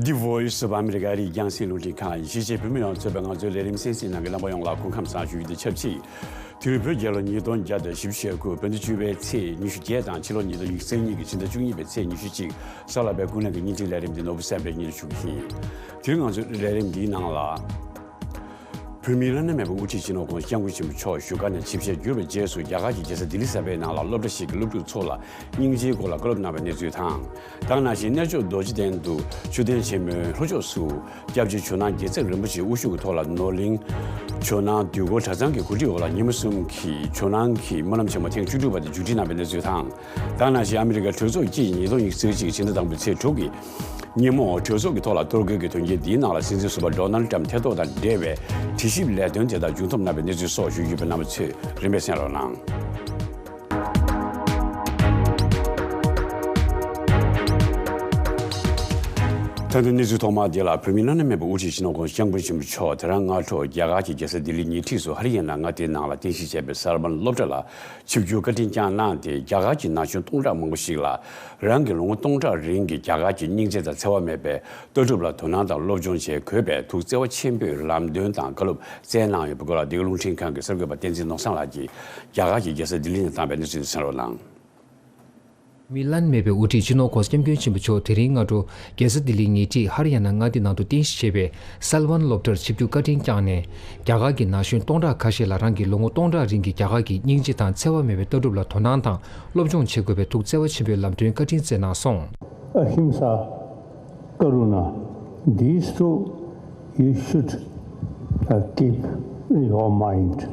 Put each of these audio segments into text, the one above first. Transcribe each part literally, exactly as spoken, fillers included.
The Voice of America ཨ་རིའི་རྒྱང་སྲིང་རླུང་འཕྲིན་ཁང་ཡིན། གཞིས་བྱེས་བོད་མི་ཡོངས་གཙོས་པའི་ང་ཚོའི་ལས་རིམ་གསན་གཟིགས་གནང་མཁན་རྣམ་པ་ཡོངས་ལ་སྐུ་ཁམས་བཟང་ཞུ་རྒྱུ་དང་ཆབས་ཅིག་དེ་རིང་བོད་རྒྱལ་ལོ་ཉིས་སྟོང་བརྒྱ་དང་བཞི་བཅུ་ཞེ་དགུ་བོད་ཟླ་བཅུ་པའི་ཚེས་ཉི་ཤུ་བརྒྱད་དང་ཕྱི་ལོ་ཉིས་སྟོང་ཉི་ཤུ་རྩ་གཉིས་ཀྱི་ཕྱི་ཟླ་བཅུ་གཉིས་པའི་ཚེས་ཉི་ཤུ་གཅིག་གཟའ་ལྷག་པའི་ཀུན་གླེང་གི་བརྙན་འཕྲིན་ལས་རིམ་འདི་ནོར་བུ་བསམ་འཕེལ་གཉིས་ལ་ཞུ་གི་ཡིན། དེ་རིང་ང་ཚོའི་ལས་རིམ་འདིའི་ནང་ལ། བོད་མིའི་བླ་ན་མེད་པའི་དབུ་ཁྲིད་སྤྱི་ནོར་༸གོང་ས་༸སྐྱབས་མགོན་ཆེན་པོ་མཆོག་བཞུགས་སྒར་ནས་ཆིབས་ཞལ་བསྒྱུར་བའི་རྗེས་སུ་རྒྱ་གར་གྱི་རྒྱལ་ས་ལྡི་ལི་གསར་པའི་ནང་ལ་སློབ་གྲྭ་ཞིག་གི་སློབ་ཕྲུག་ཚོ་ལ་སྙིང་རྗེའི་སྐོར་ལ་བཀའ་སློབ་གནང་བའི་གནས་ཚུལ་དང་། དེ་ནང་བཞིན་གནས་མཆོག་རྡོ་རྗེ་གདན་དུ་མཆོད་རྟེན་ཆེན་མོའི་ལྷོ་ཕྱོགས་སུ་སྐྱབས་རྗེ་ཇོ་ནང་རྒྱལ་ཚབ་རིན་པོ་ཆེའི་དབུ་བཞུགས་ཀྱི་ཐོག་ལ་ནོར་གླིང་ཇོ་ནང་དུས་འཁོར་གྲྭ་ཚང་གི་གོ་སྒྲིག་འོག་ལ་ཉི་མ་གསུམ་གྱི་ཇོ་ནང་གི་སྨོན་ལམ་ཆེན་མོ་ཐེངས་བཅུ་དྲུག་པ་དེ་མཇུག་སྒྲིལ་གནང་བའི་གནས་ཚུལ་དང་། དེ་ནང་བཞིན་ཨ་མི་རི་ཀའི་གྲོས་ཚོགས་ཀྱིས་ཉིས་སྟོང་ཉི་ཤུ་རྩ་གཅིག་ཕྱི་ཟླ་དང་པོའི་ཚེས་དྲུག་གི་ཉིན་མོ་གྲོས་ཚོགས་ཀྱི་ཐོག་ལ་གཏོར་རྒོལ་གྱི་དོན་རྐྱེན་འདིའི་ནང་ལ་སྲིད་འཛིན་ཟུར་པ་ཌོ་ནལ་ཊམ་ཐེ་གཏོགས་དང་འབྲེལ་བའི་དྲི་ཞིབ་ལས་དོན་དེ་དག་མཇུག་བསྡོམས་གནང་བའི་གནས་ཚུལ་སོགས་ཞུ་རྒྱུ་ཡོད་པས་རྣམ་པ་ཚོས་རིམ་པས་གསན་རོགས་གནང་། ད་ལྟ་གནས་ཚུལ་ཐོག་མ་དེ་ལ། བོད་མིའི་བླ་ན་མེད་པའི་དབུ་ཁྲིད་སྤྱི་ནོར་༸གོང་ས་༸སྐྱབས་མགོན་ཆེན་པོ་མཆོག་དེ་རིང་སྔ་དྲོ་རྒྱ་གར་གྱི་རྒྱལ་ས་ལྡི་ལིའི་ཉེ་འཁྲིས་སུ་ཧ་རི་ཡ་ན་མངའ་སྡེའི་ནང་ལ་རྟེན་གཞི་བྱས་པའི་གསར་བན་སློབ་གྲྭ་ལ་ཆིབས་བསྒྱུར་བཀའ་དྲིན་བསྐྱངས་གནང་སྟེ། རྒྱ་གར་གྱི་ན་གཞོན་སྟོང་ཕྲག་མང་པོ་ཞིག་ལ་རང་གི་ལོ་ངོ་སྟོང་ཕྲག་རིང་གི་རྒྱ་གར་གྱི་སྙིང་རྗེ་དང་འཚེ་བ་མེད་པའི་ལྟ་གྲུབ་ལ་དོ་སྣང་དང་སློབ་སྦྱོང་བྱེད་དགོས་པའི་ཐུགས་བརྩེ་བ་ཆེན་པོས་ལམ་སྟོན་དང་བཀའ་སློབ་སྩལ་གནང་ཡོད་པའི་སྐོར་ལ། འདི་ག་རླུང་འཕྲིན་ཁང་གི་གསར་འགོད་པ་བསྟན་འཛིན་ནོར་བཟང་ལགས་ཀྱིས་རྒྱ་གར་གྱི་རྒྱལ་ས་ལྡི་ལི་ནས་བཏང་བའི་གནས་ཚུལ་དེ་གསན་རོགས་གནང་། མི་བླ་ན་མེད་པའི་དབུ་ཁྲིད་སྤྱི་ནོར་༸གོང་ས་༸སྐྱབས་མགོན་ཆེན་པོ་མཆོག་དེ་རིང་སྔ་དྲོ་རྒྱལ་ས་ལྡི་ལིའི་ཉེ་འཁྲིས་ཧ་རི་ཡ་ན་མངའ་སྡེའི་ནང་དུ་རྟེན་གཞི་བྱས་པའི་གསར་བན་སློབ་གྲྭར་ཆིབས་བསྒྱུར་བཀའ་དྲིན་བསྐྱངས་ནས། རྒྱ་གར་གྱི་ན་གཞོན་སྟོང་ཕྲག་ཁ་ཤས་ལ་རང་གི་ལོ་ངོ་སྟོང་ཕྲག་རིང་གི་རྒྱ་གར་གྱི་སྙིང་རྗེ་དང་འཚེ་བ་མེད་པའི་ལྟ་གྲུབ་ལ་དོ་སྣང་དང་སློབ་སྦྱོང་བྱེད་དགོས་པའི་ཐུགས་བརྩེ་བ་ཆེན་པོས་ལམ་སྟོན་བཀའ་དྲིན་བསྩལ་གནང་སོང་། Ahimsa, Karuna, these two you should uh, keep in your mind.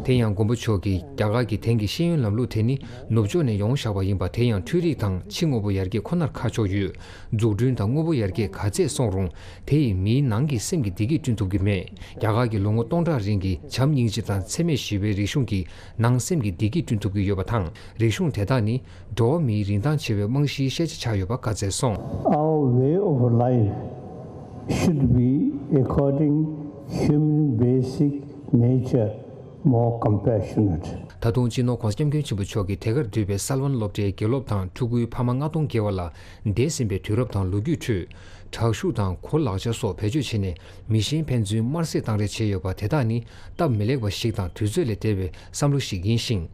དེ་ཡང་མགོན་པོ་མཆོག་གིས་རྒྱ་གར་གྱི་དེང་གི་ཤེས་ཡོན་ལམ་ལུགས་དེ་ནི་ནུབ་ཕྱོགས་ནས་ཡོང་བཞག་པ་ཡིན་པ། དེ་ཡང་འཕྲུལ་རིག་དང་ཕྱི་དངོས་པོ་ཡར་རྒྱས་ཁོ་ནར་ཁ་ཕྱོགས་ཡོད། འཛུགས་སྐྲུན་དང་དངོས་པོ་ཡར་རྒྱས་ག་ཚད་སོང་རུང་། དེ་ཡིས་མིའི་ནང་གི་སེམས་ཀྱི་བདེ་སྐྱིད་བསྐྲུན་ཐུབ་ཀྱི་མེད། རྒྱ་གར་གྱི་ལོ་ངོ་སྟོང་ཕྲག་རིང་གི་བྱམས་སྙིང་རྗེ་དང་འཚེ་མེད་ཞི་བའི་རིག་གཞུང་གིས་ནང་སེམས་ཀྱི་བདེ་སྐྱིད་བསྐྲུན་ཐུབ་ཀྱི་ཡོད་པ་དང་། རིག་གཞུང་དེ་དག་ནི་འགྲོ་བ་མིའི་རིན་ཐང་ཆེ་བའི་རྨང་གཞིའི་ཤེས་བྱ་ཆགས་ཡོད་པ་བཀའ་སྩལ་སོང་། Our way of life should be according human basic nature, more compassionate. ད་དུང་སྤྱི་ནོར་༸གོང་ས་༸སྐྱབས་མགོན་ཆེན་པོ་མཆོག་གིས་དེ་གར་འདུས་པའི་གསར་བན་སློབ་གྲྭའི་དགེ་སློབ་དང་ཕྲུ་གུའི་ཕ་མ་ལྔ་སྟོང་བརྒལ་བ་ལ། འདས་ཟིན་པའི་དུས་རབས་དང་ལོ་རྒྱུས་ཁྲོད། དྲག་ཤུགས་དང་གུ་ལག་ཆ་སོགས་བེད་སྤྱོད་བྱས་ནས། མི་ཤེས་ཕན་ཚུན་དམར་གསོད་བཏང་རེས་བྱས་ཡོད་པ་དེ་དག་ནི། སྟབས་མི་ལེགས་པ་ཞིག་དང་དུས་ཚོད་ལས་འདས་པའི་བསམ་བློ་ཞིག་ཡིན་ཞིང་།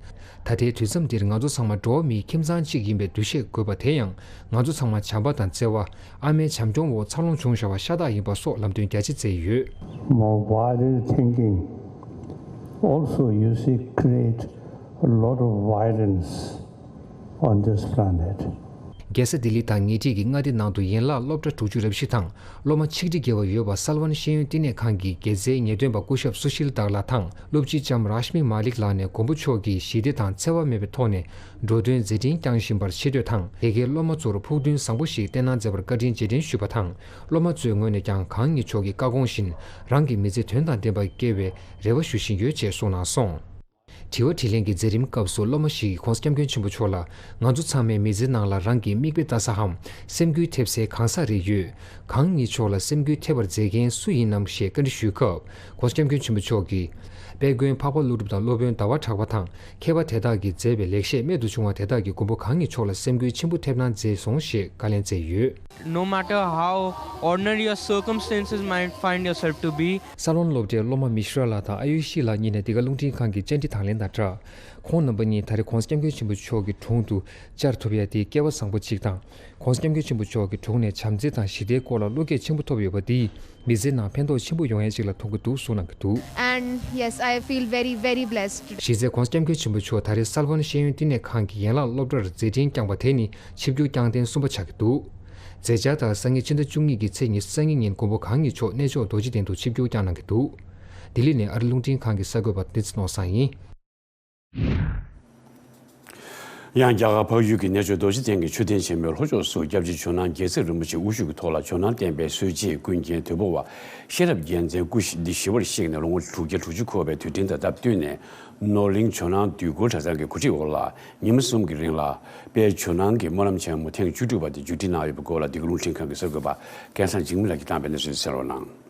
ད་ལྟའི་དུས་མཚམས་འདིར་ང་ཚོ་ཚང་མ་འགྲོ་བ་མིའི་ཁྱིམ་ཚང་གཅིག་ཡིན་པའི་འདུ་ཤེས་དགོས་པ། དེ་ཡང་ང་ཚོ་ཚང་མ་བྱམས་པ་དང་བརྩེ་བ། ཨ་མའི་བྱམས་སྐྱོང་འོག་འཚར་ལོངས་བྱུང་བཞག་པ་ཤ་སྟག་ཡིན་པ་སོགས་ལམ་སྟོན་རྒྱ་ཆེ་མཛད་ཡོད། More violent thinking also, you see, create a lot of violence on this planet. རྒྱལ་ས་ལྡི་ལི་དང་ཉེ་འཁྲིས་ཀྱི་མངའ་སྡེ་ནང་དུ་ཡན་ལག་སློབ་གྲྭ་དྲུག་ཅུ་རེ་བཞི་དང་སློབ་མ་ཆིག་ཁྲི་བརྒལ་བ་ཡོད་པ། གསར་བན་ཤེས་ཡོན་བསྟི་གནས་ཁང་གི་དགེ་རྩའི་ངེས་སྟོན་པ་སྐུ་ཞབས་སུ་ཤིལ་དར་ལགས་དང་སློབ་སྤྱི་ལྕམ་རཱཤ་མི་མ་ལིག་ལགས་ནས་མགོན་པོ་མཆོག་གིས་ཞི་བདེ་དང་འཚེ་བ་མེད་པའི་ཐོག་ནས་འགྲོ་དོན་མཛད་འཕྲིན་བསྐྱངས་བཞིན་པར་ཆེ་བསྟོད་དང་། དེ་གའི་སློབ་མ་ཚོར་ཕུགས་འདུན་བཟང་པོ་ཞིག་བསྟན་གནང་མཛད་པར་བཀའ་དྲིན་རྗེས་དྲན་ཞུས་པ་དང་། སློབ་མ་ཚོའི་ངོས་ནས་ཀྱང་གང་ཉིད་མཆོག་གི་བཀའ་དགོངས་བཞིན་རང་གི་མི་ཚེ་དོན་དང་ལྡན་པ་སྐྱེལ་བའི་རེ་བ་ཞུ་བཞིན་ཡོད་ཅེས་གསུངས་གནང་སོང་། དྲི་བ་དྲིས་ལན་གྱི་མཛད་རིམ་སྐབས་སུ་སློབ་མ་ཞིག་གིས་༸གོང་ས་༸སྐྱབས་མགོན་ཆེན་པོ་མཆོག་ལ། ང་ཚོ་ཚང་མའི་མི་ཚེའི་ནང་ལ་རང་གི་མིག་དཔེ་ལྟ་ས་འམ་སེམས་འགུལ་ཐེབས་སའི་གང་ཟག་རེ་ཡོད། གང་ཉིད་མཆོག་ལ་སེམས་འགུལ་ཐེབས་པར་མཛད་མཁན་སུ་ཡིན་ནམ་ཞེས་བཀའ་འདྲི་ཞུས་སྐབས། ༸གོང་ས་༸སྐྱབས་མགོན་ཆེན་པོ་མཆོག་གིས། དཔལ་མགོན་འཕགས་པ་ཀླུ་སྒྲུབ་དང་སློབ་དཔོན་ཟླ་བ་གྲགས་པ་དང་། མཁས་པ་དེ་དག་གིས་མཛད་པའི་ལེགས་བཤད་རྨད་དུ་བྱུང་བ་དེ་དག་གིས་མགོན་པོ་གང་ཉིད་མཆོག་ལ་སེམས་འགུལ་ཆེན་པོ་ཐེབས་གནང་མཛད་སོང་ཞེས་བཀའ་ལན་སྩལ་ཡོད། No matter how ordinary your circumstances might find yourself to be, གསར་བན་སློབ་གྲྭའི་སློབ་མ་མི་ཤི་ར་ལགས་དང་ཨ་ཡུ་ཤི་ལགས་གཉིས་ནས་འདི་ག་རླུང་འཕྲིན་ཁང་གི་བཅར་འདྲི་དང་ལེན་དང་སྦྲགས། ཁོང་རྣམ་པ་གཉིས་ད་རེས་༸གོང་ས་༸སྐྱབས་མགོན་ཆེན་པོ་མཆོག་གི་དྲུང་དུ་བཅར་ཐུབ་ཡ་དེ་སྐལ་བ་བཟང་པོ་ཅིག་དང་། ༸གོང་ས་༸སྐྱབས་མགོན་ཆེན་པོ་མཆོག་གི་དྲུང་ནས་བྱམས་བརྩེ་དང་ཞི་བདེའི་སྐོར་ལ་བློ་སྐྱེད་ཆེན་པོ་ཐོབ་ཡོད་པ་འདིས། མི་ཚེའི་ནང་ཕན་ཐོགས་ཆེན་པོ་ཡོང་ཡ་ཅིག་ལ་མཐོང་གི་འདུག་གསུངས་གནང་གི་འདུག། And yes, I feel very, very blessed today. གཞི་རྩའི་༸གོང་ས་༸སྐྱབས་མགོན་ཆེན་པོ་མཆོག་ད་རེས་གསར་བན་ཤེས་ཡོན་བསྟི་གནས་ཁང་གི་ཡན་ལག་སློབ་གྲྭར་མཛད་འཕྲིན་བསྐྱངས་པ་དེ་ནི་ཆིབས་བསྒྱུར་བསྐྱངས་ཐེངས་གསུམ་པ་ཆགས་ཀྱི་འདུག། མཛད་འཆར་ལྟར་སང་ཉིན་ཕྱི་ཟླ་བཅུ་གཉིས་ཀྱི་ཚེས་ཉི་ཤུ་རྩ་གཉིས་ཉིན་མགོན་པོ་གང་ཉིད་མཆོག་གནས་མཆོག་རྡོ་རྗེ་གདན་དུ་ཆིབས་བསྒྱུར་བསྐྱངས་གནང་གི་འདུག། ལྡི་ལི་ནས་ཨ་རི་རླུང་འཕྲིན་ཁང་གི་གསར་འགོད་པ་བསྟན་འཛིན་ནོར་བཟང་ཡིན། ཡང་རྒྱ་གར་འཕགས་ཡུལ་གྱི་གནས་མཆོག་རྡོ་རྗེ་གདན་གྱི་མཆོད་རྟེན་ཆེན་མོའི་ལྷོ་ཕྱོགས་སུ་སྐྱབས་རྗེ་ཇོ་ནང་རྒྱལ་ཚབ་རིན་པོ་ཆེའི་དབུ་བཞུགས་ཀྱི་ཐོག་ལ་ཇོ་ནང་བསྟན་པའི་སྲོལ་འབྱེད་ཀུན་མཁྱེན་དོལ་པོ་བ་ཤེས་རབ་རྒྱལ་མཚན་སྐུ་འདི་ཞི་བར་གཤེགས་ནས་ལོ་ངོ་དྲུག་བརྒྱ་དྲུག་ཅུ་འཁོར་བའི་དུས་དྲན་དང་སྟབས་བསྟུན་ནས། ནོར་གླིང་ཇོ་ནང་དུས་འཁོར་གྲྭ་ཚང་གི་གོ་སྒྲིག་འོག་ལ་ཉི་མ་གསུམ་གྱི་རིང་ལ་དཔལ་ཇོ་ནང་གི་སྨོན་ལམ་ཆེན་མོ་ཐེངས་བཅུ་དྲུག་པ་དེ་མཇུག་སྒྲིལ་གནང་ཡོད་པའི་སྐོར་ལ། འདི་ག་རླུང་འཕྲིན་ཁང་གི་གསར་འགོད་པ་སྐལ་བཟང་འཇིགས་མེད་ལགས་ཀྱིས་བཏང་བའི་གནས་ཚུལ་གསན་རོགས་གནང་།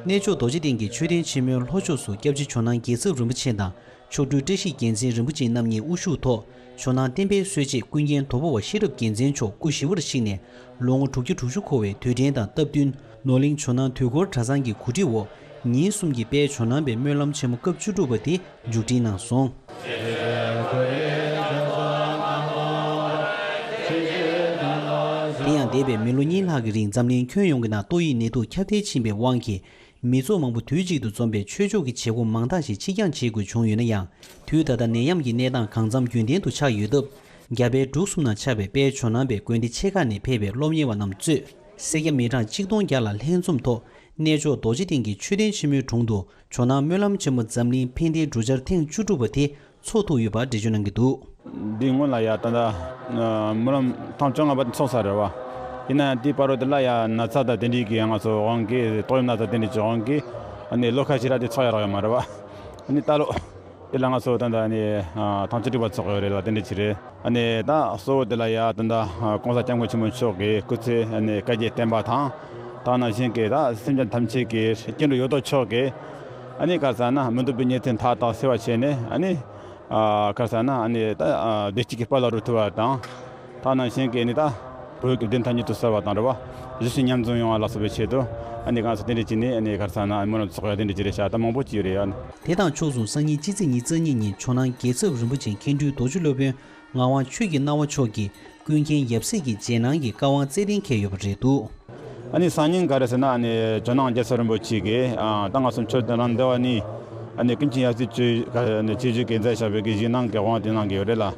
གནས་མཆོག་རྡོ་རྗེ་གདན་གྱི་མཆོད་རྟེན་ཆེན་མོའི་ལྷོ་ཕྱོགས་སུ་སྐྱབས་རྗེ་ཇོ་ནང་རྒྱལ་ཚབ་རིན་པོ་ཆེ་དང་ མཆོག་སྤྲུལ་བཀྲ་ཤིས་རྒྱལ་མཚན་རིན་པོ་ཆེའི་རྣམ་གཉིས་དབུ་བཞུགས་ཐོག་ཇོ་ནང་བསྟན་པའི་སྲོལ་འབྱེད་ཀུན་མཁྱེན་དོལ་པོ་བ་ཤེས་རབ་རྒྱལ་མཚན་མཆོག་སྐུ་ཞི་བར་གཤེགས་ནས་ལོ་ངོ་དྲུག་ཅུ་དྲུག་ཅུ་འཁོར་བའི་དུས་དྲན་དང་སྟབས་བསྟུན། ནོར་གླིང་ཇོ་ནང་དུས་འཁོར་གྲྭ་ཚང་གི་གོ་སྒྲིག་འོག་ཉིན་གསུམ་གྱི་དཔལ་ཇོ་ནང་པའི་སྨོན་ལམ་ཆེན་མོ་སྐབས་བཅུ་དྲུག་པ་དེ་མཇུག་སྒྲིལ་གནང་སོང་། དེ་ཡང་འདས་པའི་མི་ལོ་གཉིས་ལྷག་གི་རིང་འཛམ་གླིང་ཁྱོན་ཡོངས་ཀྱི་ནང་ཏོག་དབྱིབས་ནད་དུག་ཁྱབ་གདལ་ཕྱིན་པའི་དབང་གིས། མི་ཚོགས་མང་པོ་དུས་གཅིག་ཏུ་འཛོམས་པའི་ཆོས་ཕྱོགས་ཀྱི་བྱེད་སྒོ་མང་དག་ཞིག་ཕྱིར་འགྱངས་བྱེད་དགོས་བྱུང་ཡོད་ན་ཡང་། དུས་ད་ལྟ་ནད་ཡམས་ཀྱི་གནས་སྟངས་གང་འཚམ་རྒྱུན་ལྡན་དུ་ཆགས་ཡོད་སྟབས། རྒྱ་བལ་འབྲུག་གསུམ་ན་ཆགས་པའི་དཔལ་ཇོ་ནང་པའི་དགོན་སྡེ་ཆེ་ཁག་ནས་ཕེབས་པའི་སློབ་གཉེར་བ་རྣམས་གཙོས། སེར་སྐྱ་མི་གྲངས་གཅིག་སྟོང་བརྒྱ་ལ་ལྷན་འཛོམས་ཐོག་གནས་མཆོག་རྡོ་རྗེ་གདན་གྱི་མཆོད་རྟེན་ཆེན་མོའི་དྲུང་དུ་ཇོ་ནང་སྨོན་ལམ་ཆེན་མོ་འཛམ་གླིང་ཕན་བདེའི་གྲུ་ཆར་ཐེངས་བཅུ་དྲུག་པ་དེ་ཚོགས་ཐུབ་ཡོད་པ་འགྲེལ་བརྗོད་གནང་གི་འདུག། འདིའི་སྔོན་ལ་ཡ་ད་ལྟ་སྨོན་ལམ་ཐེངས་བཅོ་ལྔ་པ་དེ་ཚོགས་ཚར་རེད་བ། ཡིན་ན་ཡང་དེའི་བར་དུ་ལ་ཡ་ན་ཚ་དང་དེ་འདྲའི་གི་ང་ཚོ་དབང་གིས་ཏོག་དབྱིབས་ན་ཚ་དེ་འདྲའི་གི་དབང་གིས་ཨ་ནི་ལོ་ཁ་ཤས་ར་དེ་ཚོགས་ཡ་རག་ཡོད་མ་རེད་བ། ཨ་ནི་ད་ལོ་དེ་ལ་ང་ཚོ་ད་ལྟ་ཨ་ནི་ཐེངས་བཅུ་དྲུག་པ་ཚོགས་ཡོད་རེད་ལ་དེ་འདྲ་ཅིག་རེད། ཨ་ནི་ད་གཙོ་བོ་དེ་ལ་ཡ་ད་ལྟ་༸གོང་ས་༸སྐྱབས་མགོན་ཆེན་པོ་མཆོག་གི་སྐུ་ཚེ་ཨ་ནི་བསྐལ་བརྒྱའི་བསྟན་པ་དང་། ད་ནང་བཞིན་གྱི་ད་སེམས་ཅན་ཐམས་ཅད་ཀྱི་སྐྱེ་འགྲོ་ཡོད་དོ་ཅོག་གི་ཨ་ནི་ག་རེ་ཟེར་ན་མི་འདོད་པའི་ཉེས་ཅན་མཐའ་དག་སེལ་བར་བྱས་ནས་ཨ་ནི། ཨ་ག་རེ་ཟེར་ན་ཨ་ནི་ད་ཨ་བདེ་སྐྱིད་ཀྱི་དཔལ་ལ་རོལ་ཐུབ་པ་དང་། ད་ནང་བཞིན་གྱི་ཨ་ནི་ད་བོད་ཀྱི་བདེན་མཐའ་གཉིས་སུ་གསལ་བ་དང་འདྲ་བ། གཞིས་བྱེས་མཉམ་འཛོམས་ཡོང་བ་ལ་སོགས་པའི་ཆེད་དུ་ཨ་ནི་གང་ཟག་དེ་འདྲ་བྱས་ནས་ཨ་ནི་ག་རེ་ཟེར་ན་སྨོན་ལམ་ཚོགས་ཡ་དེ་འདྲ་ཅིག་རེད་ཤག་ད་མང་པོ་ཅིག་ཡོད་རེད་ཡ། དེ་དང་ཕྱོགས་མཚུངས་སང་ཉིན་ཕྱི་ཚེས་ཉི་ཤུ་རྩ་གཉིས་ཉིན་ཇོ་ནང་རྒྱལ་ཚབ་རིན་པོ་ཆེ་མཁན་སྤྲུལ་རྡོ་རྗེ་སློབ་དཔོན་ངག་དབང་ཆོས་ཀྱི་སྣང་བ་མཆོག་གིས་ཀུན་མཁྱེན་ཡབ་སྲས་ཀྱི་རྗེས་གནང་གི་བཀའ་དབང་སྩལ་གཏན་འཁེལ་ཡོད་པ་རེད་འདུག། ཨ་ནི་སང་ཉིན་ག་རེ་ཟེར་ན་ཨ་ནི་ཇོ་ནང་རྒྱལ་ཚབ་རིན་པོ་ཆེ་གིས་ཨ་ད་ང་ཚོ་ཆོས་དོན་རང་འདི་བ་ནི་ཨ་ནི་ཀུན་མཁྱེན་ཡབ་སྲས་ཆོས་ཨ་ནི་ཆོས་བརྒྱུད་ཀྱི་མཛད་བཞག་པའི་གི་གཞིགས་གནང་གི་དབང་དེ་གནང་གི་ཡོད་རེད་ལ།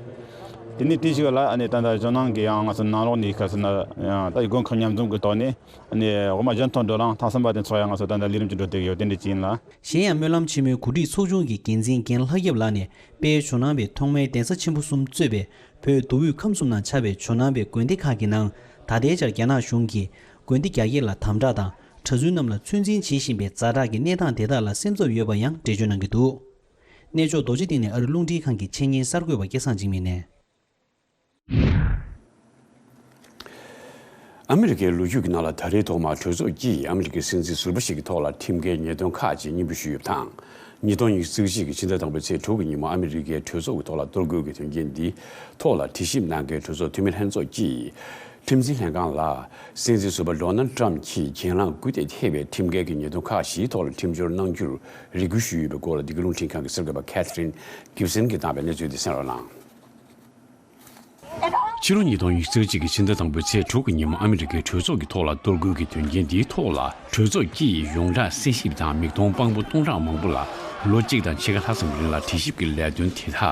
དེ་ནི་དེ་ཞིག་ལ་ཨ་ནི་ད་ལྟ་ཇོ་ནང་གི་ཡང་ང་ཚོ་ནང་ལོགས་ནས་ག་རེ་ཟེར་ན་ཡང་ད་དགོན་ཁག་མཉམ་འཛོམས་ཀྱི་ཐོག་ནས་ཨ་ནི་འོག་མ་གཞན་ཐོག་འགྲོ་ལང་ཐེངས་གསུམ་པ་དེ་ཚོགས་ཡ་ང་ཚོ་ད་ལྟ་ལས་རིམ་གྱི་འགྲོ་བསྡད་ཀྱི་ཡོད་དེ་འདྲ་ཅིག་ཡིན་ལ། གཞན་ཡང་སྨོན་ལམ་ཆེན་མོའི་གོ་སྒྲིག་ཚོགས་ཆུང་གི་འགན་འཛིན་རྒན་ལྷག་ཡབ་ལགས་ནས་དཔལ་ཇོ་ནང་པའི་ཐོག་མའི་གདན་ས་ཆེན་པོ་གསུམ་གཙོས་པའི་བོད་མདོ་དབུས་ཁམས་གསུམ་ན་ཆགས་པའི་ཇོ་ནང་པའི་དགོན་སྡེ་ཁག་གི་ནང་ད་ལྟའི་ཆར་རྒྱ་ནག་གཞུང་གིས་དགོན་སྡེ་རྒྱ་སྐྱེད་ལ་དམ་དྲག་དང་གྲྭ་བཙུན་རྣམས་ལ་ཚོད་འཛིན་བྱེད་བཞིན་པའི་ཛ་དྲག་གི་གནས་སྟངས་དེ་དག་ལ་སེམས་འཚབ་ཡོད་པ་ཡང་འགྲེལ་བརྗོད་གནང་གི་འདུག། གནས་མཆོག་རྡོ་རྗེ་གདན་ནས་ཨ་རི་རླུང་འཕྲིན་ཁང་གི་འཆད་ཉན་གསར་འགོད་པ་སྐལ་བཟང་འཇིགས་མེད་ནས། ཨ་མི་རི་ཀའི་ལོ་རྒྱུས་ཀྱི་ནང་ལ་ད་རེས་ཐོག་མར་གྲོས་ཚོགས་ཀྱིས་ཨ་མི་རི་ཀའི་སྲིད་འཛིན་ཟུར་པ་ཞིག་གི་ཐོག་ལ་ཁྲིམས་འགལ་ཉེས་དོན་ཁག་ཅིག་སྙན་འབུལ་ཞུས་ཡོད་པ་དང་། ཉིས་སྟོང་ཉི་ཤུ་རྩ་གཅིག་གི་ཕྱི་ཟླ་དང་པོའི་ཚེས་དྲུག་གི་ཉིན་མོ་ཨ་མི་རི་ཀའི་གྲོས་ཚོགས་ཀྱི་ཐོག་ལ་གཏོར་རྒོལ་གྱི་དོན་རྐྱེན་འདི་ཐོག་ལ་དྲི་ཞིབ་གནང་མཁན་གྲོས་ཚོགས་འཐུས་མི་ལྷན་ཚོགས་ཀྱིས། ཁྲིམས་འཛིན་ལྷན་ཁང་ལ། སྲིད་འཛིན་ཟུར་པ་ཌོ་ནལ་ཊམ་གྱིས་གྱེན་ལངས་སྐུལ་འདེད་ཐེབས་པའི་ཁྲིམས་འགལ་གྱི་ཉེས་དོན་ཁག་བཞིའི་ཐོག་ལ་ཁྲིམས་སྦྱོར་གནང་རྒྱུར་རེ་སྐུལ་ཞུས་ཡོད་པའི་སྐོར་ལ་འདི་ག་རླུང་འཕྲིན་ཁང་གི་གསར་འགོད་པ་ཁེ་ཐི་རིན་གིབ་སན་གྱིས་བཏང་བའི་གནས་ཚུལ་འདི་གསན་རོགས་གནང་། ཕྱི་ལོ་ཉིས་སྟོང་ཉི་ཤུ་རྩ་གཅིག་གི་ཕྱི་ཟླ་དང་པོའི་ཚེས་དྲུག་གི་ཉིན་མོ་ཨ་མི་རི་ཀའི་གྲོས་ཚོགས་ཀྱི་ཐོག་ལ་གཏོར་རྒོལ་གྱི་དོན་རྐྱེན་འདིའི་ཐོག་ལ་གྲོས་ཚོགས་ཀྱིས་ཡོངས་གྲགས་གསན་ཞིབ་དང་མིག་མཐོང་དཔང་པོ་སྟོང་ཕྲག་མང་པོ་ལ་ལོ་གཅིག་དང་ཕྱེད་ཀ་ལྷག་ཙམ་རིང་ལ་དྲི་ཞིབ་ཀྱི་ལས་དོན་དེ་དག་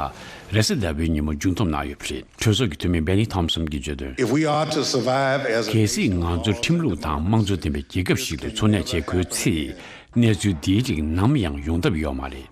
རེས་གཟའ་ཟླ་བའི་ཉིན་མོ་མཇུག་བསྡོམས་གནང་ཡོད་པ་རེད། གྲོས་ཚོགས་ཀྱི་འཐུས་མི་སྦེ་ནི་ཐོམ་སོན་གྱིས་བརྗོད་དོན། If we are to survive as a གལ་སྲིད་ང་ཚོ་ཁྲིམས་ལུགས་དང་དམངས་གཙོ་ལྡན་པའི་རྒྱལ་ཁབ་ཞིག་ཏུ་འཚོ་གནས་བྱེད་དགོས་ཚེ། གནས་ཚུལ་འདིའི་རིགས་ནམ་ཡང་ཡོང་ཐབས་ཡོད་མ་རེད།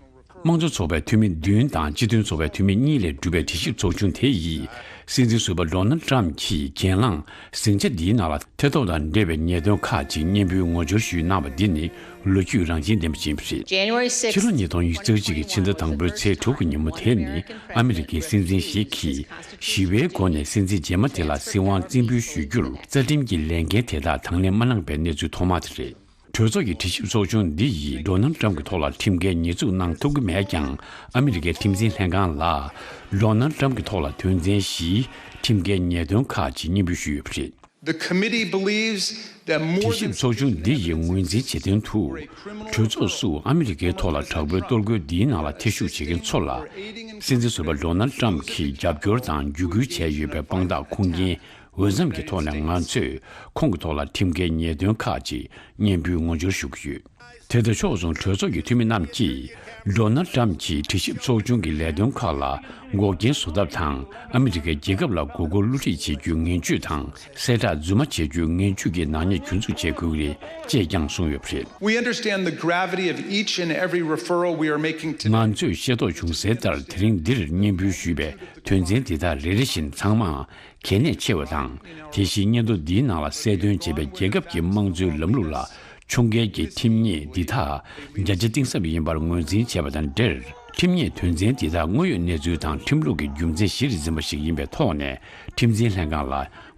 དམངས་གཙོ་ཚོགས་པའི་འཐུས་མི་བདུན་དང་སྤྱི་མཐུན་ཚོགས་པའི་འཐུས་མི་གཉིས་ལས་གྲུབ་པའི་དྲི་ཞིབ་ཚོགས་ཆུང་དེ་ཡིས་སྲིད་འཛིན་ཟུར་པ་ཌོ་ནལ་ཊམ་གྱིས་གྱེན་ལངས་ཟིང་ཆ་འདིའི་ནང་ལ་ཐེ་གཏོགས་དང་འབྲེལ་བའི་ཉེས་དོན་ཁག་ཅིག་སྙན་འབུལ་ངོ་སྦྱོར་ཞུས་གནང་བ་འདི་ནི་ལོ་རྒྱུས་རང་བཞིན་ལྡན་པ་ཞིག་ཡིན་པ་རེད། January sixth, ཕྱི་ལོ་ཉིས་སྟོང་ཉི་ཤུ་རྩ་གཅིག་གི་ཕྱི་ཟླ་དང་པོའི་ཚེས་དྲུག་གི་ཉིན་མོ་དེ་ནི་ཨ་མི་རི་ཀའི་སྲིད་འཛིན་ཞིག་གིས་ཞི་བའི་སྒོ་ནས་སྲིད་འཛིན་རྗེས་མ་དེ་ལ་སྲིད་དབང་རྩིས་འབུལ་ཞུ་རྒྱུར་རྩ་ཁྲིམས་ཀྱི་ལས་འགན་དེ་དག་དང་ལེན་མ་གནང་པའི་གནས་ཚུལ་ཐོག་མ་དེ་རེད། གྲོས་ཚོགས་ཀྱི་དྲི་ཞིབ་ཚོགས་ཆུང་འདི་ཡིས་ཌོ་ནལ་ཊམ་གྱི་ཐོག་ལ་ཁྲིམས་འགལ་ཉེས་འཛུགས་གནང་ཐུབ་ཀྱི་མེད་ཀྱང་ཨ་མི་རི་ཀའི་ཁྲིམས་འཛིན་ལྷན་ཁང་ལ་ཌོ་ནལ་ཊམ་གྱི་ཐོག་ལ་དོན་ཚན་བཞིའི་ཁྲིམས་འགལ་ཉེས་དོན་ཁག་ཅིག་སྙན་འབུལ་ཞུས་ཡོད་པ་རེད། The committee believes that more དྲི་ཞིབ་ཚོགས་ཆུང་འདི་ཡིས་ངོས་འཛིན་བྱེད་དོན་དུ། གྲོས་ཚོགས་སུ་ཨ་མི་རི་ཀའི་ཐོག་ལ་དྲག་པོའི་གཏོར་རྒོལ་འདིའི་ནང་ལ་ཐེ་ཞུགས་བྱེད་མཁན་ཚོ་ལ། སྲིད་འཛིན་ཟུར་པ་ཌོ་ནལ་ཊམ་གྱིས་རྒྱབ་སྐྱོར་དང་བརྒྱུད་སྐུལ་བྱས་ཡོད་པའི་དཔང་རྟགས་ཁུངས་སྐྱེལ། འོས་འཚམ་གྱི་ཐོག་ནས་ང་ཚོས་ཁོང་གི་ཐོག་ལ་ཁྲིམས་འགལ་ཉེས་དོན་ཁག་ཅིག་སྙན་འབུལ་ངོ་སྦྱོར་ཞུ་གི་ཡོད། དེ་དང་ཕྱོགས་མཚུངས་གྲོས་ཚོགས་ཀྱི་འཐུས་མི་རྣམས་ཀྱིས་ཌོ་ནལ་ཊམ་གྱིས་དྲི་ཞིབ་ཚོགས་ཆུང་གི་ལས་དོན་ཁག་ལ་འགོག་རྐྱེན་བཟོ་ཐབས་དང་ཨ་མི་རི་ཀའི་རྒྱལ་ཁབ་ལ་མགོ་སྐོར་བསླུ་བྲིད་བྱེད་རྒྱུའི་ངན་ཇུས་དང་གསལ་བསྒྲགས་རྫུན་མ་བྱེད་རྒྱུའི་ངན་ཇུས་ཀྱི་ནག་ཉེས་གྱོན་འཛུགས་བྱེད་དགོས་ཀྱི་རེད་ཅེས་ཀྱང་གསུངས་ཡོད་པ་རེད། We understand the gravity of each and every referral we are making to ང་ཚོས་ཤེས་རྟོགས་བྱུང་གསལ་ལྟར་དེ་རིང་འདིར་སྙན་འབུལ་ཞུས་པའི་དོན་ཚན་འདི་དག་རེ་རེ་བཞིན་ཚང་མ། གལ་གནད་ཆེ་བ་དང་། དེ་བཞིན་སྙན་ཐོ་འདིའི་ནང་ལ་གསལ་སྟོན་བྱས་པའི་རྒྱལ་ཁབ་ཀྱི་དམངས་གཙོའི་ལམ་ལུགས་ལ་ཕྱོགས་འགལ་གྱི་ཁྲིམས་ཉེས་འདི་དག་བརྒྱ་ཆ་གཏིང་ཟབ་ཡིན་པར་ངོས་འཛིན་བྱས་པ་དང་འབྲེལ། ཁྲིམས་ཉེས་དོན་ཚན་འདི་དག་དངོས་ཡོད་གནས་ཚུལ་དང་ཁྲིམས་ལུགས་ཀྱི་རྒྱུ་མཚན་གཞིར་འཛིན་པ་ཞིག་ཡིན་པའི་ཐོག་ནས་ཁྲིམས་འཛིན་ལྷན་ཁང་ལ་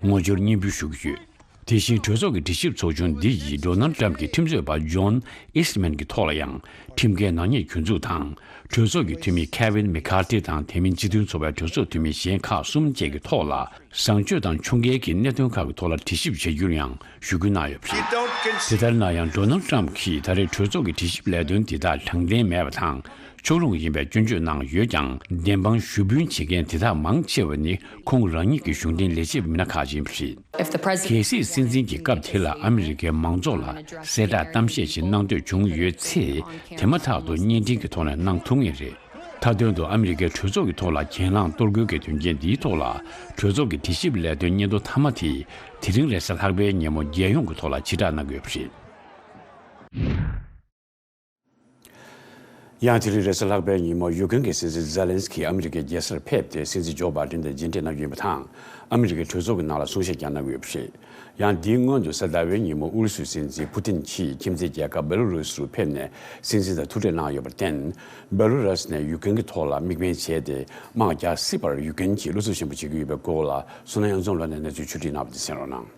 ངོ་སྦྱོར་སྙན་འབུལ་ཞུ་གི་ཡོད། དེ་བཞིན་གྲོས་ཚོགས་ཀྱི་འགྲེལ་བཤད་ཚོགས་ཆུང་འདི་ཡིས་ཌོ་ནལ་ཌི་ཊརམ་ཕི་གྱི་ཁྲིམས་རྩོད་པ་ཇོན་ཨིས་ཊི་མན་གྱི་ཐོག་ལ་ཡང་ཁྲིམས་འགལ་ནག་ཉེས་གྱོད་འཛུགས་དང་། གྲོས་ཚོགས་ཀྱི་འཐུས་མི་ཁེ་ཝིན་མེ་ཁར་ཐི་དང་དེ་མིན་སྤྱི་མཐུན་ཚོགས་པའི་གྲོས་ཚོགས་འཐུས་མི་གཞན་ཁག་གསུམ་བཅས་ཀྱི་ཐོག་ལ་བཟང་སྤྱོད་དང་ཁྱུང་རྒྱལ་གྱི་གནད་དོན་ཁག་གི་ཐོག་ལ་དྲི་ཞིབ་བྱ་རྒྱུར་ཡང་ཞུ་སྐུལ་གནང་ཡོད་པ་རེད། དེ་ལྟར་ན་ཡང་ཌོ་ནལ་ཌི་ཊརམ་ཕི་གིས་ད་རེས་གྲོས་ཚོགས་ཀྱི་དྲི་ཞིབ་ལས་དོན་འདི་དག་དྲང་བདེན་མེད་པ་དང་། ཕྱོགས་ལྷུང་ཡིན་པའི་སྐྱོན་བརྗོད་གནང་ཡོད་ཀྱང་། བདེན་དཔང་ཞུ་འབུལ་བྱེད་མཁན་དེ་དག་མང་ཆེ་བ་ནི་ཁོང་རང་ཉིད་ཀྱི་གཞུང་འབྲེལ་ལས་བྱེད་མི་སྣ་ཁག་ཅིག་ཡིན་པ་རེད། If the president གལ་སྲིད་སྲིད་འཛིན་གྱི་སྐབས་དེ་ལ་ཨ་མི་རི་ཀའི་མང་ཚོགས་ལ་གསལ་བསྒྲགས་གཏམ་བཤད་ཅིག་གནང་འདོད་བྱུང་ཡོད་ཚེ། དེ་མ་ཐག་ཏུ་བརྙན་འཕྲིན་གྱི་ཐོག་ནས་གནང་ཐུབ་ངེས་རེད། མཐའ་དོན་དུ་ཨ་མི་རི་ཀའི་གྲོས་ཚོགས་ཀྱི་ཐོག་ལ་གྱེན་ལངས་གཏོར་རྒོལ་གྱི་དོན་རྐྱེན་འདིའི་ཐོག་ལ། གྲོས་ཚོགས་ཀྱི་དྲི་ཞིབ་ལས་དོན་སྙན་ཐོ་མཐའ་མ་དེ་དེ་རིང་རེས་གཟའ་ལྷག་པའི་ཉིན་མོ་རྒྱལ་ཡོངས་ཀྱི་ཐོག་ལ་ཕྱིར་བསྒྲགས་གནང་གི་ཡོད་པ་རེད། ཡང་དེ་རིང་རེས་གཟའ་ལྷག་པའི་ཉིན་མོ་ཡུ་ཀེན་གྱི་སྲིད་འཛིན་ཛེ་ལན་སི་ཀི་ཨ་མི་རི་ཀའི་རྒྱལ་སར་ཕེབས་ཏེ་སྲིད་འཛིན་ཇོ་བྷའི་ཌེན་དང་མཇལ་འཕྲད་གནང་རྒྱུ་ཡིན་པ་དང་། ཨ་མི་རི་ཀའི་གྲོས་ཚོགས་ཀྱི་ནང་ལ་གསུང་བཤད་ཀྱང་གནང་གི་ཡོད་པ་རེད། ཡང་འདིའི་སྔོན་དུ་གཟའ་ཟླ་བའི་ཉིན་མོ་ཨུ་རུ་སུའི་སྲིད་འཛིན་ཕུ་ཏིན་གྱིས་ཁྱིམ་མཚེས་རྒྱལ་ཁབ་བེ་ལོ་རུ་སི་རུ་ཕེབས་ནས་སྲིད་འཛིན་དང་ཐུག་འཕྲད་གནང་ཡོད་པར་བརྟེན། བེ་ལོ་རུ་སི་ནས་ཡུ་ཀེན་གྱི་ཐོག་ལ་དམིགས་འབེན་བྱས་ཏེ་དམག་རྒྱག་སྲིད་པར་ཡུ་ཀེན་གྱིས་བློ་འཚབ་ཆེན་པོ་བྱེད་ཀྱི་ཡོད་པའི་སྐོར་ལ། བསོད་ནམས་དབྱངས་འཛོམས་ལགས་ནས་གནས་ཚུལ་ཕྱོགས་སྒྲིག་གནང་བ་དེ་གསན་རོགས་གནང་།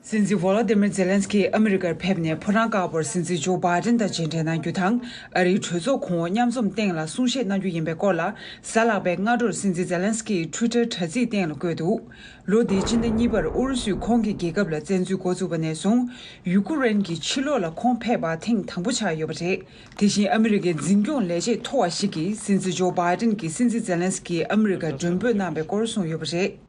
སྲིད་འཛིན་ཝོ་ལོ་དི་མིར་ཛེ་ལན་སི་ཀི་ཨ་མི་རི་ཀར་ཕེབས་ནས་ཕོ་བྲང་དཀར་པོར་སྲིད་འཛིན་ཇོ་བྷའི་ཌེན་དང་མཇལ་འཕྲད་གནང་རྒྱུ་དང་། ཨ་རིའི་གྲོས་ཚོགས་གོང་འོག་མཉམ་འཛོམས་སྟེང་ལ་གསུང་བཤད་གནང་རྒྱུ་ཡིན་པའི་སྐོར་ལ། གཟའ་ལྷག་པའི་སྔ་དྲོར་སྲིད་འཛིན་ཛེ་ལན་སི་ཀིས་ཊུའི་ཊར་དྲ་ཚིགས་སྟེང་ལ་བཀོད་འདུག་ལོ་འདིའི་སྤྱི་ཟླ་གཉིས་པར་ཨུ་རུ་སུས་ཁོང་གི་རྒྱལ་ཁབ་ལ་བཙན་འཛུལ་འགོ་བཙུགས་པ་ནས་བཟུང་། ཡུ་ཀུ་རེན་གྱི་ཕྱི་ལོགས་ལ་ཁོང་ཕེབས་པ་ཐེངས་དང་པོ་ཆགས་ཡོད་པ་རེད། དེ་བཞིན་ཨ་མི་རི་ཀའི་འཛིན་སྐྱོང་ལས་བྱེད་མཐོ་བ་ཞིག་གིས་སྲིད་འཛིན་ཇོ་བྷའི་ཌེན་གྱིས་སྲིད་འཛིན་ཛེ་ལན་སི་ཀི་ཨ་མི་རི་ཀར་མགྲོན་འབོད་གནང་བའི་སྐོར་གསུངས་ཡོད་པ་རེད།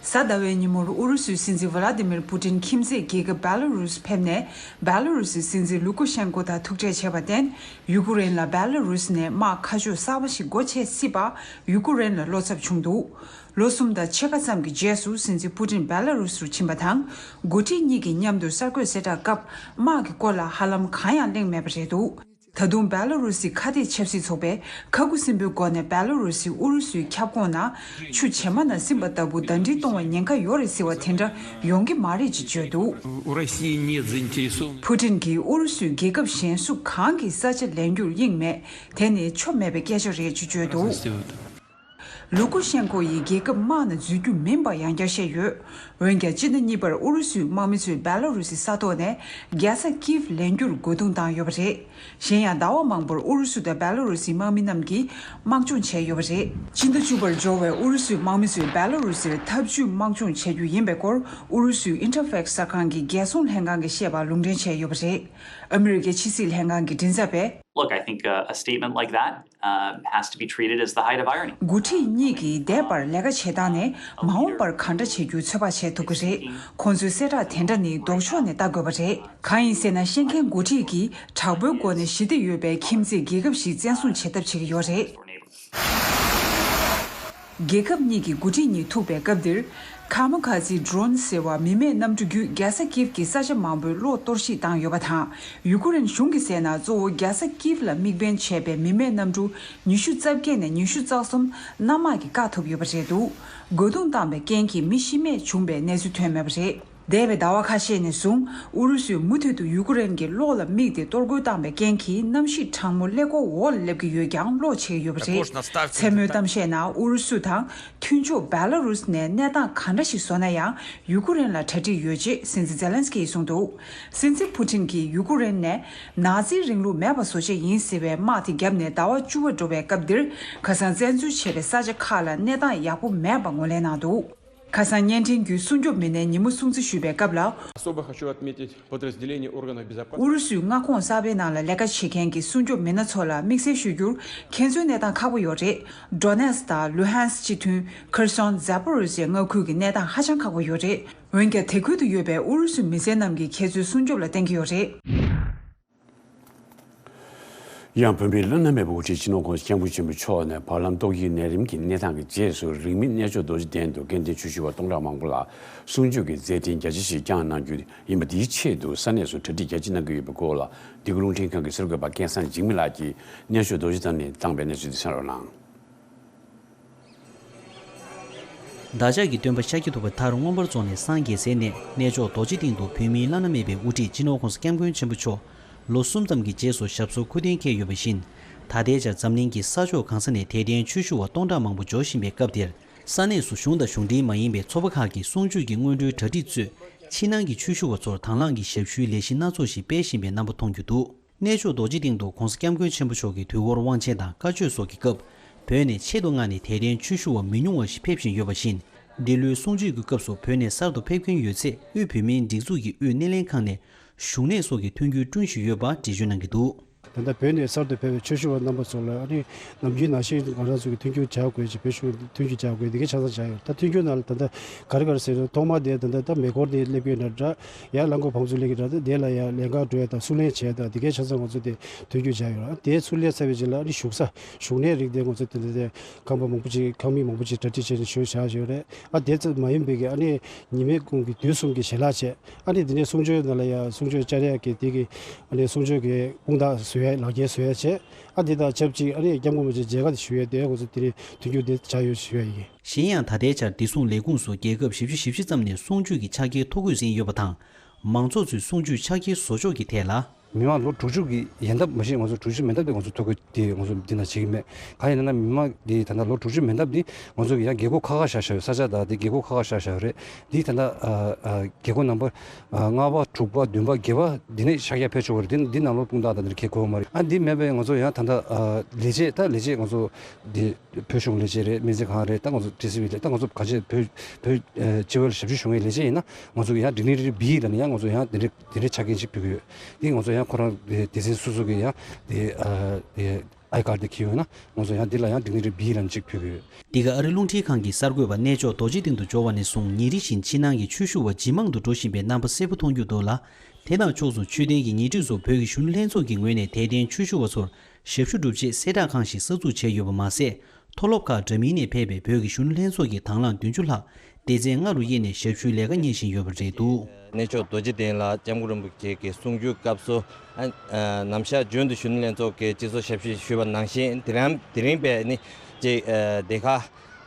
གཟའ་ཟླ་བའི་ཉིན་མོར་ཨུ་རུ་སུའི་སྲིད་འཛིན་ཝ་ལ་ཏི་མིར་པུ་ཏིན་ཁྱིམ་མཚེས་རྒྱལ་ཁབ་བེ་ལ་རུས་ཕེབས་ནས། བེ་ལ་རུས་སྲིད་འཛིན་ལུ་ཀུ་ཤན་ཀོ་དང་ཐུག་འཕྲད་བྱས་པར་བརྟེན། ཡུ་ཀུ་རེན་ལ་བེ་ལ་རུས་ནས་དམག་ཁ་ཕྱོགས་གསར་པ་ཞིག་སྒོ་ཕྱེ་སྲིད་པ་ཡུ་ཀུ་རེན་ལ་བློ་འཚབ་བྱུང་འདུག་ལོ་གསུམ་དང་ཕྱེད་ཀ་ཙམ་གྱི་རྗེས་སུ་སྲིད་འཛིན་པུ་ཏིན་བེ་ལ་རུས་རུ་ཕྱིན་པ་དང་། འགོ་ཁྲིད་གཉིས་ཀྱིས་མཉམ་དུ་གསར་འགོད་གསལ་བསྒྲགས་སྐབས་དམག་གི་སྐོར་ལ་ཧ་ལམ་གང་ཡང་གླེང་མེད་པ་རེད་འདུག་ད་དུང་བེ་ལ་རུ་སིའི་ཁ་གཏད་ཆབ་སྲིད་ཚོགས་པས་ཁ་ཁུ་སིམ་པོའི་སྒོ་ནས་བེ་ལ་རུ་སིས་ཨུ་རུ་སུའི་ཁྱབ་ཁོངས་ནང་ཆུ་བྱེ་མ་ནང་སིམ་པ་ལྟ་བུ་ཟླ་སྒྲིལ་གཏོང་བའི་ཉེན་ཁ་ཡོད་རེད་ཟེར་བ་དེ་འདྲ་ཡོང་གི་མ་རེད་ཅེས་བརྗོད་འདུག་ཕུ་ཏིན་གྱིས་ཨུ་རུ་སུས་རྒྱལ་ཁབ་གཞན་སུ་གང་གི་ས་ཆ་ལེན་རྒྱུར་དབྱིངས་མེད། དེ་ནི་ཆོ་མེད་པའི་སྐད་ཆ་རེད་ཅེས་བརྗོད་འདུག་ལུ་ཀུ་ཤན་ཀོ་ཡིས་རྒྱལ་ཁབ་དམག་ནང་འཛུལ་རྒྱུ་མིན་པ་ཡང་བསྐྱར་བཤད་ཡོད། འོན་ཀྱང་སྤྱི་ཟླ་གཉིས་པར་ཨུ་རུ་སུའི་དམག་མི་ཚོས་བེ་ལ་རུ་སིའི་ས་ཐོག་ནས་རྒྱལ་ས་ཀིབ་ལེན་རྒྱུར་རྒོལ་རྡུང་བཏང་ཡོད་པ་རེད། གཞན་ཡང་ཟླ་བ་མང་པོར་ཨུ་རུ་སུ་དང་བེ་ལ་རུ་སིའི་དམག་མི་རྣམས་ཀྱིས་དམག་སྦྱོང་བྱས་ཡོད་པ་རེད། སྤྱི་ཟླ་བཅུ་པར་འབྱོར་བའི་ཨུ་རུ་སུའི་དམག་མི་ཚོས་བེ་ལ་རུ་སིར་ཐབས་ཇུས་དམག་སྦྱོང་བྱ་རྒྱུ་ཡིན་པའི་སྐོར་ཨུ་རུ་སུའི་ཨིན་ཊར་ཕེག་གསར་ཁང་གི་རྒྱལ་སྲུང་ལྷན་ཁང་གིས་བཤད་པ་ལུང་འདྲེན་བྱས་ཡོད་པ་རེད། ཨ་མི་རི་ཀའི་ཕྱི་སྲིད་ལྷན་ཁང་གི་མགྲིན་ཚབ་པས། Look, I think uh, a statement like that um, has to be treated as the height of irony. འགོ་ཁྲིད་གཉིས་ཀྱིས་འདས་པར་ལས་ཀ་བྱེད་སྟངས་ནི་མ་འོངས་པར་གང་འདྲ་བྱེད་རྒྱུའི་ཚོད་དཔག་བྱེད་ཐུབ་ཀྱི་རེད། ཁོང་ཚོའི་གསལ་བསྒྲགས་དེ་འདྲ་ནི་ལྡོག་ཕྱོགས་ནས་ལྟ་དགོས་པ་རེད། གང་ཡིན་ཟེར་ན་ཤེས་མཁན་འགོ་ཁྲིད་ཀྱིས་དྲག་པོའི་སྒོ་ནས་ཞི་བདེ་ཡོད་པའི་ཁྱིམ་མཚེས་རྒྱལ་ཁབ་ཞིག་བཙན་བཟུང་བྱེད་ཐབས་བྱེད་ཀྱི་ཡོད་རེད། རྒྱལ་ཁབ་གཉིས་ཀྱི་འགོ་ཁྲིད་གཉིས་ཐུག་པའི་སྐབས་འདིར། ཁ་མ་ཁ་ཛི་ཌྲོན་ཟེར་བ་མི་མེད་གནམ་གྲུ་བརྒྱུད་རྒྱལ་ས་ཀིབ་ཀྱི་ས་ཆ་མང་པོའི་གློག་གཏོར་བཤིག་བཏང་ཡོད་པ་དང་། ཡུ་ཀུ་རེན་གཞུང་གིས་ཟེར་ན་གཙོ་བོ་རྒྱལ་ས་ཀིབ་ལ་དམིགས་འབེན་བྱས་པའི་མི་མེད་གནམ་གྲུ་ཉི་ཤུ་རྩ་བརྒྱད་ནས་ཉི་ཤུ་རྩ་གསུམ་གནམ་དམག་གིས་བཀག་ཐུབ་ཡོད་པ་རེད་འདུག་རྒོལ་རྡུང་བཏང་པའི་རྐྱེན་གྱིས་མི་ཤི་རྨས་བྱུང་བའི་གནས་ཚུལ་ཐོན་མེད་པ་རེད། འདས་པའི་ཟླ་བ་ཁ་ཤས་ནས་བཟུང་ཨུ་རུ་སུས་མུ་མཐུད་དུ་ཡུ་ཀུ་རེན་གྱི་གློག་ལ་དམིགས་ཏེ་གཏོར་རྒོལ་བཏང་པའི་རྐྱེན་གྱིས་གནམ་གཤིས་གྲང་མོ་ཀླད་ཀོར་འོག་ལ་སླེབས་ཀྱི་ཡོད་ཀྱང་གློག་ཆད་ཡོད་པ་རེད། མཚན་མོའི་གཏམ་བཤད་ནང་ཨུ་རུ་སུ་དང་མཐུན་ཕྱོགས་བེ་ལ་རུས་ནས་གནས་སྟངས་ག་འདྲ་ཞིག་བཟོ་ན་ཡང་ཡུ་ཀུ་རེན་ལ་གྲ་སྒྲིག་ཡོད་ཅེས་སྲིད་འཛིན་ཛེ་ལན་སི་ཀིས་གསུངས་འདུག་སྲིད་འཛིན་ཕུ་ཏིན་གྱིས་ཡུ་ཀུ་རེན་ནས་ནཱ་ཛིའི་རིང་ལུགས་མེད་པ་བཟོ་ཆེད་ཡིན་ཟེར་བའི་དམག་དེ་བརྒྱབ་ནས་ཟླ་བ་བཅུ་པ་འགྲོ་བའི་སྐབས་འདིར་ཁ་སང་བཙན་འཛུལ་བྱས་པའི་ས་ཆ་ཁག་ལ་གནས་སྟངས་ཡག་པོ་མེད་པ་ངོས་ལེན་གནང་འདུག་ཁ་སང་བརྙན་འཕྲིན་བརྒྱུད་སྲུང་སྐྱོབ་མི་སྣས་ཉིན་མོ་སྲུང་བརྩི་ཞུས་པའི་སྐབས་ལ། Особо хочу отметить подразделение органов безопасности. ཨུ་རུ་སུའི་མངའ་ཁོངས་གསར་པའི་ནང་ལ་ལས་ཀ་བྱེད་མཁན་གྱི་སྲུང་སྐྱོབ་མི་སྣ་ཚོ་ལ་དམིགས་བསལ་ཞུ་རྒྱུར་ཁྱེད་ཚོའི་གནས་སྟངས་ཁག་པོ་ཡོད་རེད། ཌོ་ནེ་སི་དང་ལུ་ཧན་སི་སྤྱི་མཐུན་ཁེར་སོན་ཛ་པོ་རི་ཟི་ཡ་མངའ་ཁུལ་གྱི་གནས་སྟངས་ཧ་ཅང་ཁག་པོ་ཡོད་རེད། འོན་ཀྱང་དེ་ཁུལ་དུ་ཡོད་པའི་ཨུ་རུ་སུའི་མི་སེར་རྣམས་ཀྱིས་ཁྱེད་ཚོའི་སྲུང་སྐྱོབ་ལ་བརྟེན་གྱི་ཡོད་རེད། ཡང་བོད་མིའི་བླ་ན་མེད་པའི་དབུ་ཁྲིད་སྤྱི་ནོར་༸གོང་ས་༸སྐྱབས་མགོན་ཆེན་པོ་མཆོག་ནས་བར་ལམ་ཏོག་དབྱིབས་ནད་རིམས་ཀྱི་གནས་སྟངས་ཀྱི་རྗེས་སུ་རིང་མིན་གནས་མཆོག་རྡོ་རྗེ་གདན་དུ་སྐལ་ལྡན་ཆོས་ཞུ་བ་སྟོང་ཕྲག་མང་པོ་ལ་གསུང་ཆོས་ཀྱི་མཛད་འཕྲིན་རྒྱ་ཆེ་ཞིག་བསྐྱངས་གནང་རྒྱུ་ཡིན་པ་འདིའི་ཆེད་དུ་ས་གནས་སུ་གྲ་སྒྲིག་རྒྱ་ཆེ་གནང་གི་ཡོད་པའི་སྐོར་ལ་འདི་ག་རླུང་འཕྲིན་ཁང་གི་གསར་འགོད་པ་སྐལ་བཟང་འཇིགས་མེད་ལགས་ཀྱིས་གནས་མཆོག་རྡོ་རྗེ་གདན་ནས་བཏང་པའི་གནས་ཚུལ་དེ་གསན་རོགས་གནང་། བདག་ཅག་གི་སྟོན་པ་ཤཱཀྱ་ཐུབ་པ་མཐར་མངོན་པར་རྫོགས་ནས་སངས་རྒྱས་སའི་གནས་གནས་མཆོག་རྡོ་རྗེ་གདན་དུ་བོད་མིའི་བླ་ན་མེད་པའི་དབུ་ཁྲིད་སྤྱི་ནོར་༸གོང་ས་༸སྐྱབས་མགོན་ཆེན་པོ་མཆོག་ལོ་གསུམ་ཙམ་གྱི་རྗེས་སུ་ཞབས་སོར་སྐུ་གདན་འཁེལ་ཡོད་པ་བཞིན། ད་ལྟའི་ཆར་འཛམ་གླིང་གི་ས་ཕྱོགས་གང་ས་ནས་དད་ལྡན་ཆོས་ཞུ་བ་སྟོང་ཕྲག་མང་པོ་འབྱོར་བཞིན་པའི་སྐབས་འདིར། ས་གནས་སུ་གཞུང་དང་གཞུང་འབྲེལ་མ་ཡིན་པའི་ཚོགས་པ་ཁག་གིས་གསུང་ཆོས་ཀྱི་སྔོན་འགྲོའི་གྲ་སྒྲིག་གཙོས་ཕྱི་ནང་གི་ཆོས་ཞུ་བ་ཚོར་དང་བླངས་ཀྱིས་ཞབས་ཞུའི་ལས་གཞི་སྣ་ཚོགས་ཤིག་སྤེལ་བཞིན་པའི་རྣམ་པ་མཐོང་རྒྱུ་འདུག་གནས་མཆོག་རྡོ་རྗེ་གདན་དུ་༧གོང་ས་༧སྐྱབས་མགོན་ཆེན་པོ་མཆོག་གི་དུས་འཁོར་དབང་ཆེན་དང་བཀའ་ཆོས་སོགས་ཀྱི་སྐབས། བོད་ནས་ཆེད་དུ་མངགས་ནས་དད་ལྡན་ཆོས་ཞུ་བ་མི་ཉུང་བ་ཞིག་ཕེབས་བཞིན་ཡོད་པ་བཞིན། འདི་ལོའི་གསུང་ཆོས་ཀྱི་སྐབས་སུ་བོད་ནས་གསར་དུ་ཕེབས་མཁན་ཡོད་ཚད་དབུས་བོད་མིའི་སྒྲིག་འཛུགས་ཀྱི་དབུས་སྣེ་ལེན་ཁང་ནས་བཞུགས་གནས་སོགས་ཀྱི་མཐུན་འགྱུར་བསྐྲུན་བཞིན་ཡོད་པ་འགྲེལ་བརྗོད་གནང་གི་འདུག་ད་ལྟ་བོད་ནས་གསར་དུ་ཕེབས་པའི་ཆོས་ཞུ་བ་རྣམ་པ་ཚོ་ལ་ཨ་ནི་ནམ་རྒྱུན་ནང་བཞིན་ང་རང་ཚོ་གི་མཐུན་འགྱུར་བྱ་དགོས་ཅིག་བོད་གཞུང་མཐུན་འགྱུར་བྱ་དགོས་འདི་གའི་ཆ་ཚང་བྱ་ཡོད། ད་མཐུན་འགྱུར་ནང་ལ་ད་ལྟ་ག་རེ་ག་རེ་ཟེར་ན་ཐོག་མ་དེ་ད་ལྟ་ད་མེ་འཁོར་དེ་སླེབས་ཀྱི་འདྲ་འདྲ་ཡར་རླངས་འཁོར་བང་མཛོད་སླེབས་ཀྱི་འདྲ་འདྲ་དེ་ལ་ཡར་ལས་ཀ་འགྲོ་ཡ་དང་གསུང་གླེང་བྱས་དང་འདི་གའི་ཆ་ཚང་ང་ཚོ་དེ་མཐུན་འགྱུར་བྱ་ཡོད། ཨ་དེ་ཚུར་སླེབས་ཚར་བའི་རྗེས་ལ་ཨ་ནི་བཞུགས་ས་བཞུགས་གནས་རིགས་དེ་ང་ཚོ་དེ་འདྲ་དེ་ཁང་པ་མང་པོ་ཅིག་ཁང་མིག་མང་པོ་ཅིག་གྲ་སྒྲིག་བྱས་ནས་ཞོལ་བཞག་ཡོད་རེད། ཨ་དེ་ཙམ་མ་ཡིན་པའི་གི་ཨ་ནི་ཉི་མའི་གུང་གི་དུས་གསུམ་གྱི་ཞལ་ལག་བྱས། ཨ་ནི་དེ་ནས་གསུང་ཆོས་ནང་ལ་ཡང་གསུང་ཆོས་བཅར་ཡག་གི་དེ་གི་ཨ་ནི་གསུང་ཆོས་ཀྱི་དཔུང་རྟགས་བཟོ་ཡ་ལག་འཁྱེར་བཟོ་ཡ་བྱས། ཨ་དེ་དང་ཆབས་ཅིག་ཨ་ནི་སྐྱབས་མགོན་རིན་པོ་ཆེ་མཇལ་ཁ་དེ་ཞུ་ཡ་དེ་ང་ཚོ་དེ་རིང་མཐུན་འགྱུར་དེ་བྱ་ཡོད་ཞུ་ཡ་ཡིན། གཞན་ཡང་ད་ལྟའི་ཆར་བདེ་སྲུང་ལས་ཁུངས་སུ་རྒྱལ་ཁབ་བཞི་བཅུ་ཞེ་བཞི་ཙམ་ནས་གསུང་ཆོས་ཀྱི་ཕྱག་འཁྱེར་ཐོ་འགོད་ཟིན་ཡོད་པ་དང་། མང་ཚོགས་ཚོས་གསུང་ཆོས་ཕྱག་འཁྱེར་བཟོ་ཕྱོགས་ཀྱི་ཐད་ལ། མི་མང་ལོ་དྲུག་ཅུ་གི་ཡན་འདབ་མ་གཞི་ང་ཚོ་དྲུག་ཅུ་མན་འདབ་དེ་ང་ཚོ་ཐོ་འགོད་དེ་ང་ཚོ་འདི་ན་བྱེད་ཀྱི་མེད། གང་ཡིན་ན་མི་མང་འདི་ད་ལྟ་ལོ་དྲུག་ཅུ་མན་འདབ་འདི་ང་ཚོ་གི་ཡང་རྒྱལ་སྒོ་ཁག་ཁག་བཞག་བཞག་ཡོད། ས་ཆ་དང་དེ་རྒྱལ་སྒོ་ཁག་ཁག་བཞག་བཞག་ཡོད་རེད། འདི་ད་ལྟ་ཨ་ཨ་རྒྱལ་སྒོ་ནམ་བར་ཨ་ལྔ་པ་དྲུག་པ་བདུན་པ་བརྒྱད་པ་འདི་ནས་ཤར་རྒྱག་ཕེབས་ཆོག་གི་རེད། འདི་འདི་ནང་ལོགས་དཔུང་རྟགས་དང་འདི་ཁེ་གོ་མ་རེད། ཨ་འདི་མེད་པའི་ང་ཚོ་ཡང་ད་ལྟ་ཨ་ལས་བྱེད་ད་ལས་བྱེད་ང་ཚོ་འདི་བོད་གཞུང་ལས་བྱེད་རེད། སྨན་རྩིས་ཁང་རེད། ད་ང་ཚོ་ཊི་སི་ཝི་རེད། ད་ང་ཚོ་ག་ཅེ་བོད་བོད་ཨ་སྤྱི་བོད་ལ་ཞབས་ཞུ་ཞུ་མཁན་ལས་བྱེད་ཡིན་ན་ང་ཚོ་གི་ཡང་ཌིག་ནི་ཊི་བི་ལ་ནི་ཡང་ང་ཚོ་ཡང་འདི་འདྲའི་འདི་འདྲའི་ཆ་རྐྱེན་ཞིག་ཕུལ་གི་ཡོད། འདི་ང་ཚོ་ཡང་ཁོ་རང་སྡེ་ཚན་སོ་སོ་གི་ཡང་འདི་ཨ་འདི་ཨའི་ཀར་དེ་འཁྱེར་ཡོད་ན་ང་ཚོ་ཡང་འདི་ལ་ཡང་ཌིག་ནི་ཊི་བི་ལ་ནི་ཅིག་ཕུལ་གི་ཡོད། འདི་ག་ཨ་རི་རླུང་འཕྲིན་ཁང་གི་གསར་འགོད་པ་གནས་མཆོག་རྡོ་རྗེ་གདན་དུ་འབྱོར་བ་ནས་བཟུང་ཉིན་རེ་བཞིན་ཕྱི་ནང་གི་ཆོས་ཞུ་བ་ཇེ་མང་དུ་འགྲོ་བཞིན་པའི་རྣམ་པ་གསལ་པོ་མཐོང་རྒྱུ་འདུག་ལ། དེ་དང་ཕྱོགས་སུ་ཆོས་ལྡན་གྱི་ཉེ་འཁྲིས་སུ་བོད་ཀྱི་གཞོན་ནུ་ལྷན་ཚོགས་ཀྱི་ངོས་ནས་དད་ལྡན་ཆོས་ཞུ་བ་ཚོར་ཞབས་ཞུ་སྒྲུབ་ཆེད་གསལ་བསྒྲགས་ཁང་ཞིག་གསར་འཛུགས་བྱས་ཡོད་པ་མ་ཟད། མཐོ་སློབ་ཁག་འདྲ་མིན་ནས་ཕེབས་པའི་བོད་ཀྱི་གཞོན་ནུ་ལྷན་ཚོགས་ཀྱི་དང་བླངས་བདུན་ཅུ་ལྷག་སྡེ་ཚན་ལྔ་རུ་དབྱེ་ནས་ཞབས་ཞུའི་ལས་ཀ་གཉེར་བཞིན་ཡོད་པ་རེད་འདུག་གནས་མཆོག་རྡོ་རྗེ་གདན་ལ་སྐྱབས་མགོན་རིན་པོ་ཆེ་གི་གསུང་ཆོས་སྐབས་སུ། ཨ་ཨ་ནམ་ཞག་རྒྱུན་དུ་གཞོན་ནུ་ལྷན་ཚོགས་ཀྱི་སྤྱི་ཚོགས་ཞབས་ཞུ་ཞུས་པ་ནང་བཞིན་དེ་རིང་དེ་རིང་པའི་ནི་ཅིག་ཨ་སྡེ་ཁག་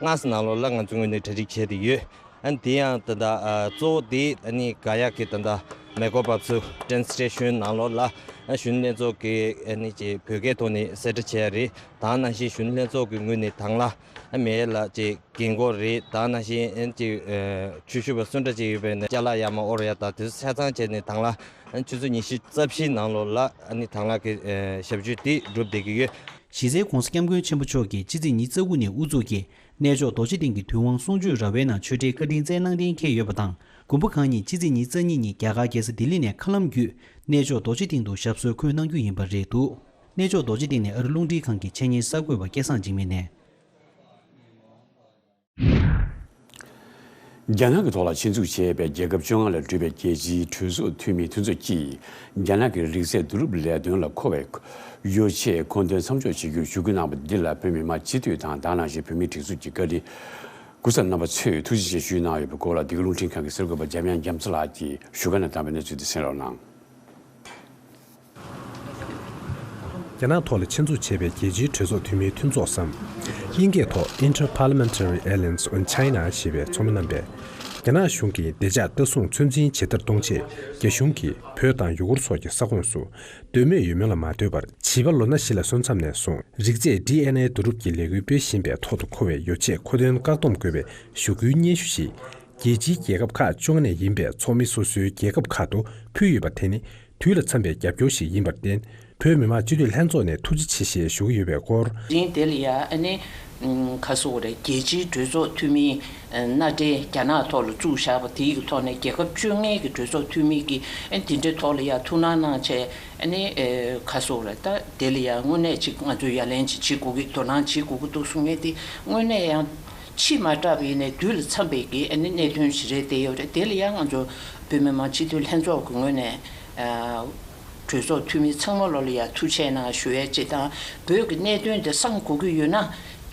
ལྔ་ཙམ་ནང་ལོགས་ལ་ང་ཚོ་ངོས་ནས་གྲ་སྒྲིག་བྱས་ཏེ་ཡོད། ཨ་ནི་དེ་ཡང་ད་ལྟ་ཨ་གཙོ་བོ་དེ་ཨ་ནི་ག་ཡག་གི་ད་ལྟ་མེ་འཁོར་འབབ་ཚུགས་ཊེན་སི་ཊེ་ཤན་ནང་ལོགས་ལ་ཨ་གཞོན་ནུ་ལྷན་ཚོགས་ཀྱི་ཨ་ནི་ཅིག་བོད་སྐད་ཐོག་ནས་གསལ་བསྒྲགས་བྱས་ཡ་རེད། ད་ནང་བཞིན་གཞོན་ནུ་ལྷན་ཚོགས་ཀྱི་ངོས་ནས་དང་བླངས་ཨ་མེད་ལ་ཅིག་རྒན་གོག་རེད། ད་ནང་བཞིན་ཨ་ནི་ཅིག་ཨ་ཆོས་ཞུ་བ་སུ་འདྲ་ཅིག་ཡོད་པའི་ནས་ཅ་ལག་ཡར་མར་དབོར་ཡ་དང་དེ་ཚོ་ཆ་ཚང་བྱས་ནས་དང་བླངས་ཨ་ནི་ཆུ་ཚོད་ཉི་ཤུ་རྩ་བཞི་ནང་ལོགས་ལ་ཨ་ནི་དང་བླངས་ཀྱི་ཨ་ཞབས་ཞུ་དེ་སྒྲུབ་བསྡད་ཀྱི་ཡོད། གཞི་རྩའི་༧གོང་ས་༧སྐྱབས་མགོན་ཆེན་པོ་མཆོག་གིས་ཕྱི་ཚེས་ཉི་ཤུ་རྩ་དགུ་ནས་དབུ་འཛུགས་ཀྱིས་གནས་མཆོག་རྡོ་རྗེ་གདན་གྱི་དུས་དབང་གསུང་ཆོས་ར་བའི་ནང་ཆོས་འབྲེལ་བཀའ་དྲིན་སྩལ་གནང་གཏན་འཁེལ་ཡོད་པ་དང་། མགོན་པོ་གང་ཉིད་ཕྱི་ཚེས་ཉི་ཤུ་རྩ་གཉིས་ཉིན་རྒྱ་གར་རྒྱལ་ས་ལྡི་ལི་ནས་མཁའ་ལམ་བརྒྱུད་གནས་མཆོག་རྡོ་རྗེ་གདན་དུ་ཞབས་སོར་འཁོད་གནང་རྒྱུ་ཡིན་པ་རེད་འདུག་གནས་མཆོག་རྡོ་རྗེ་གདན་ནས་ཨ་རི་རླུང་འཕྲིན་ཁང་གི་ཆེད་གཉེར་གསར་འགོད་པ་སྐལ་བཟང་འཇིགས་མེད་ནས། རྒྱ་ནག་གི་ཐོག་ལ་ཆེད་འཛུགས་བྱས་པའི་རྒྱལ་ཁབ་བཅོ་ལྔ་ལས་གྲུབ་པའི་རྒྱལ་སྤྱིའི་གྲོས་ཚོགས་འཐུས་མིའི་མཐུན་ཚོགས་ཀྱིས། རྒྱ་ནག་གི་རིག་རྩལ་བསྡུ་རུབ་ལས་དོན་ལ་མཁོ་བའི་ཡོ་ཆས་མཁོ་འདོན་མཚམས་འཇོག་བྱེད་རྒྱུར་ཞུ་སྐུལ་གནང་བ་འདི་ལ་བོད་མི་མང་སྤྱི་འཐུས་དང་དེ་ནང་བཞིན་བོད་མིའི་སྒྲིག་འཛུགས་ཀྱི་བཀའ་དྲིན་སྐུ་ཚབ་རྣམ་པ་ཚོས་ཐུགས་རྗེ་ཆེ་ཞུས་གནང་ཡོད་པའི་སྐོར་ལ་འདི་ག་རླུང་འཕྲིན་ཁང་གི་གསར་འགོད་པ་འཇམ་དབྱངས་རྒྱ་མཚོ་ལགས་ཀྱིས་བཞུགས་སྒར་ནས་བཏང་བའི་གནས་ཚུལ་དེ་གསན་རོགས་གནང་། རྒྱ་ནག་ཐོག་ལ་ཆེད་འཛུགས་བྱས་པའི་རྒྱལ་སྤྱིའི་གྲོས་ཚོགས་འཐུས་མིའི་མཐུན་ཚོགས་སམ། དབྱིན་སྐད་ཐོག་Inter-Parliamentary Alliance on China ཞེས་པའི་ཚོགས་མི་རྣམ་པས། རྒྱ་ནག་གཞུང་གིས་བདེ་འཇགས་ལྟ་སྲུང་ཚོད་འཛིན་ཇེ་མཐོར་གཏོང་ཆེད། རྒྱ་གཞུང་གིས་བོད་དང་ཡུ་གུར་སོགས་ཀྱི་ས་ཁོངས་སུ། དོན་མེད་ཡོད་མེད་ལ་མ་ལྟོས་པར། བྱིས་པ་ལོ་ན་བཞི་ལ་སོན་མཚམས་ནས་བཟུང་། རིགས་རྫས་ཌི་ཨེན་ཨེ་བསྡུ་རུབ་ཀྱི་ལས་འགུལ་སྤེལ་བཞིན་པའི་ཐོག་ཏུ་མཁོ་བའི་ཡོ་ཆས་མཁོ་འདོན་བཀག་སྡོམ་དགོས་པའི་ཞུ་སྐུལ་སྙན་ཞུ་ཞིག་རྒྱལ་སྤྱིའི་རྒྱལ་ཁབ་ཁག་བཅོ་ལྔ་ནས་ཡིན་པའི་ཚོགས་མི་སོ་སོའི་རྒྱལ་ཁབ་ཁག་ཏུ་ཕུལ་ཡོད་པ་དེ་ནི། དུས་ལ་འཚམ་པའི་རྒྱབ་སྐྱོར་ཞིག་ཡིན་པར་བརྟེན། བོད་མི་མང་སྤྱི་འཐུས་ལྷན་ཚོགས་ནས་ཐུགས་རྗེ་ཆེ་ཞེས་ཞུ་གི་ཡོད་པའི་སྐོར། དེ་རིང་དེ་ལ་ཡང་ཨ་ནི། ཁ་སོ་རེ་རྒྱལ་སྤྱིའི་གྲོས་ཚོགས་འཐུས་མིའི་མནའ་འབྲེལ་རྒྱ་ནག་ཐོག་ལ་བཙུགས་བཞག་པ་དེའི་གི་ཐོག་ནས་རྒྱལ་ཁབ་བཅོ་ལྔའི་གི་གྲོས་ཚོགས་འཐུས་མི་གིས་ཨ་ནི་དེ་འདྲའི་ཐོག་ལ་ཡང་ཐུགས་སྣང་གནང་བྱས་ཨ་ནི། ཁ་སོ་རེ་ད་དེ་ལ་ཡང་དངོས་གནས་ཅིག་ང་ཚོས་ཡ་ལན་ཅིག་བྱེད་དགོས་ཀྱི་དོ་སྣང་བྱེད་དགོས་ཀྱི་འདུག་གསུང་མཁན་དེ་དངོས་གནས་ཡང་། ཕྱི་མ་དྲག་པ་ཡིན་ནའི་དུས་ལ་འཚམ་པའི་གི་ཨ་ནི་གནད་དོན་ཞིག་རེད་བསྡད་ཡོད་རེད། དེ་ལ་ཡང་ང་ཚོ་བོད་མི་མང་སྤྱི་འཐུས་ལྷན་ཚོགས་ཀྱི་ངོས་ནས་ཨ་གྲོས་ཚོགས་འཐུས་མི་ཚང་མ་ལོ་ལ་ཡང་ཐུགས་རྗེ་གནང་ཞུ་ཡས་ཅིག་དང་། བོད་ཀྱི་གནད་དོན་དེ་བསམ་དགོས་ཀྱི་ཡོད་ན།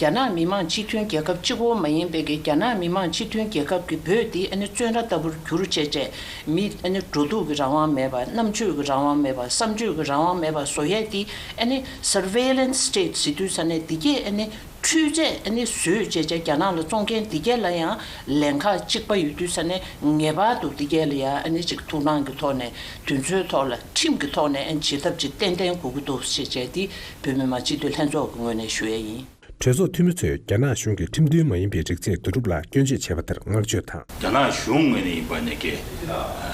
རྒྱ་ནག་མི་དམངས་སྤྱི་མཐུན་རྒྱལ་ཁབ་གཅིག་པོ་མ་ཡིན་པའི་གི་རྒྱ་ནག་མི་དམངས་སྤྱི་མཐུན་རྒྱལ་ཁབ་ཀྱི་བོད་དེ་ཨ་ནི་བཙོན་ར་ལྟ་བུར་གྱུར་བྱས་བྱས་མི་ཨ་ནི་འགྲོ་འདུག་གི་རང་དབང་མེད་པ། རྣམ་དཔྱོད་ཀྱི་རང་དབང་མེད་པ། བསམ་སྤྱོད་ཀྱི་རང་དབང་མེད་པ་བཟོ་ཡས་དེ་ཨ་ནི་surveillance state ཟེར་དུས་ས་ནས་དེ་གས་ཨ་ནི། འཕྲུལ་ཆས་ཨ་ནི་བཟོས་བྱས་བྱས་རྒྱ་ནག་ལ་བཙོང་མཁན་འདི་གས་ལ་ཡང་ལན་ཁག་གཅིག་པ་ཡོད་དུས་ས་ནས་ངེས་པར་དུ་འདི་གས་ལ་ཡང་ཨ་ནི་ཅིག་ཐུགས་སྣང་གི་ཐོག་ནས་དུས་ཚོད་ཐོག་ལ་ཁྲིམས་ཀྱི་ཐོག་ནས་ཨ་ནི་བྱེད་ཐབས་ཅིག་ཏན་ཏན་དགོས་ཀྱི་འདུག་ཞེས་བྱས་ཏེ་བོད་མི་མང་སྤྱི་འཐུས་ལྷན་ཚོགས་ཀྱི་ངོས་ནས་ཞུ་ཡས་ཡིན། གྲོས་ཚོགས་འཐུས་མི་ཚོས་རྒྱ་ནག་གཞུང་གིས་ཁྲིམས་མཐུན་མ་ཡིན་པའི་རིགས་རྫས་བསྡུ་རུབ་ལ་སྐྱོན་བརྗོད་བྱས་པ་དེར་བསྔགས་བརྗོད་དང་། རྒྱ་ནག་གཞུང་ངོས་ནས་ཡིན་པ་ནས་ཀྱི་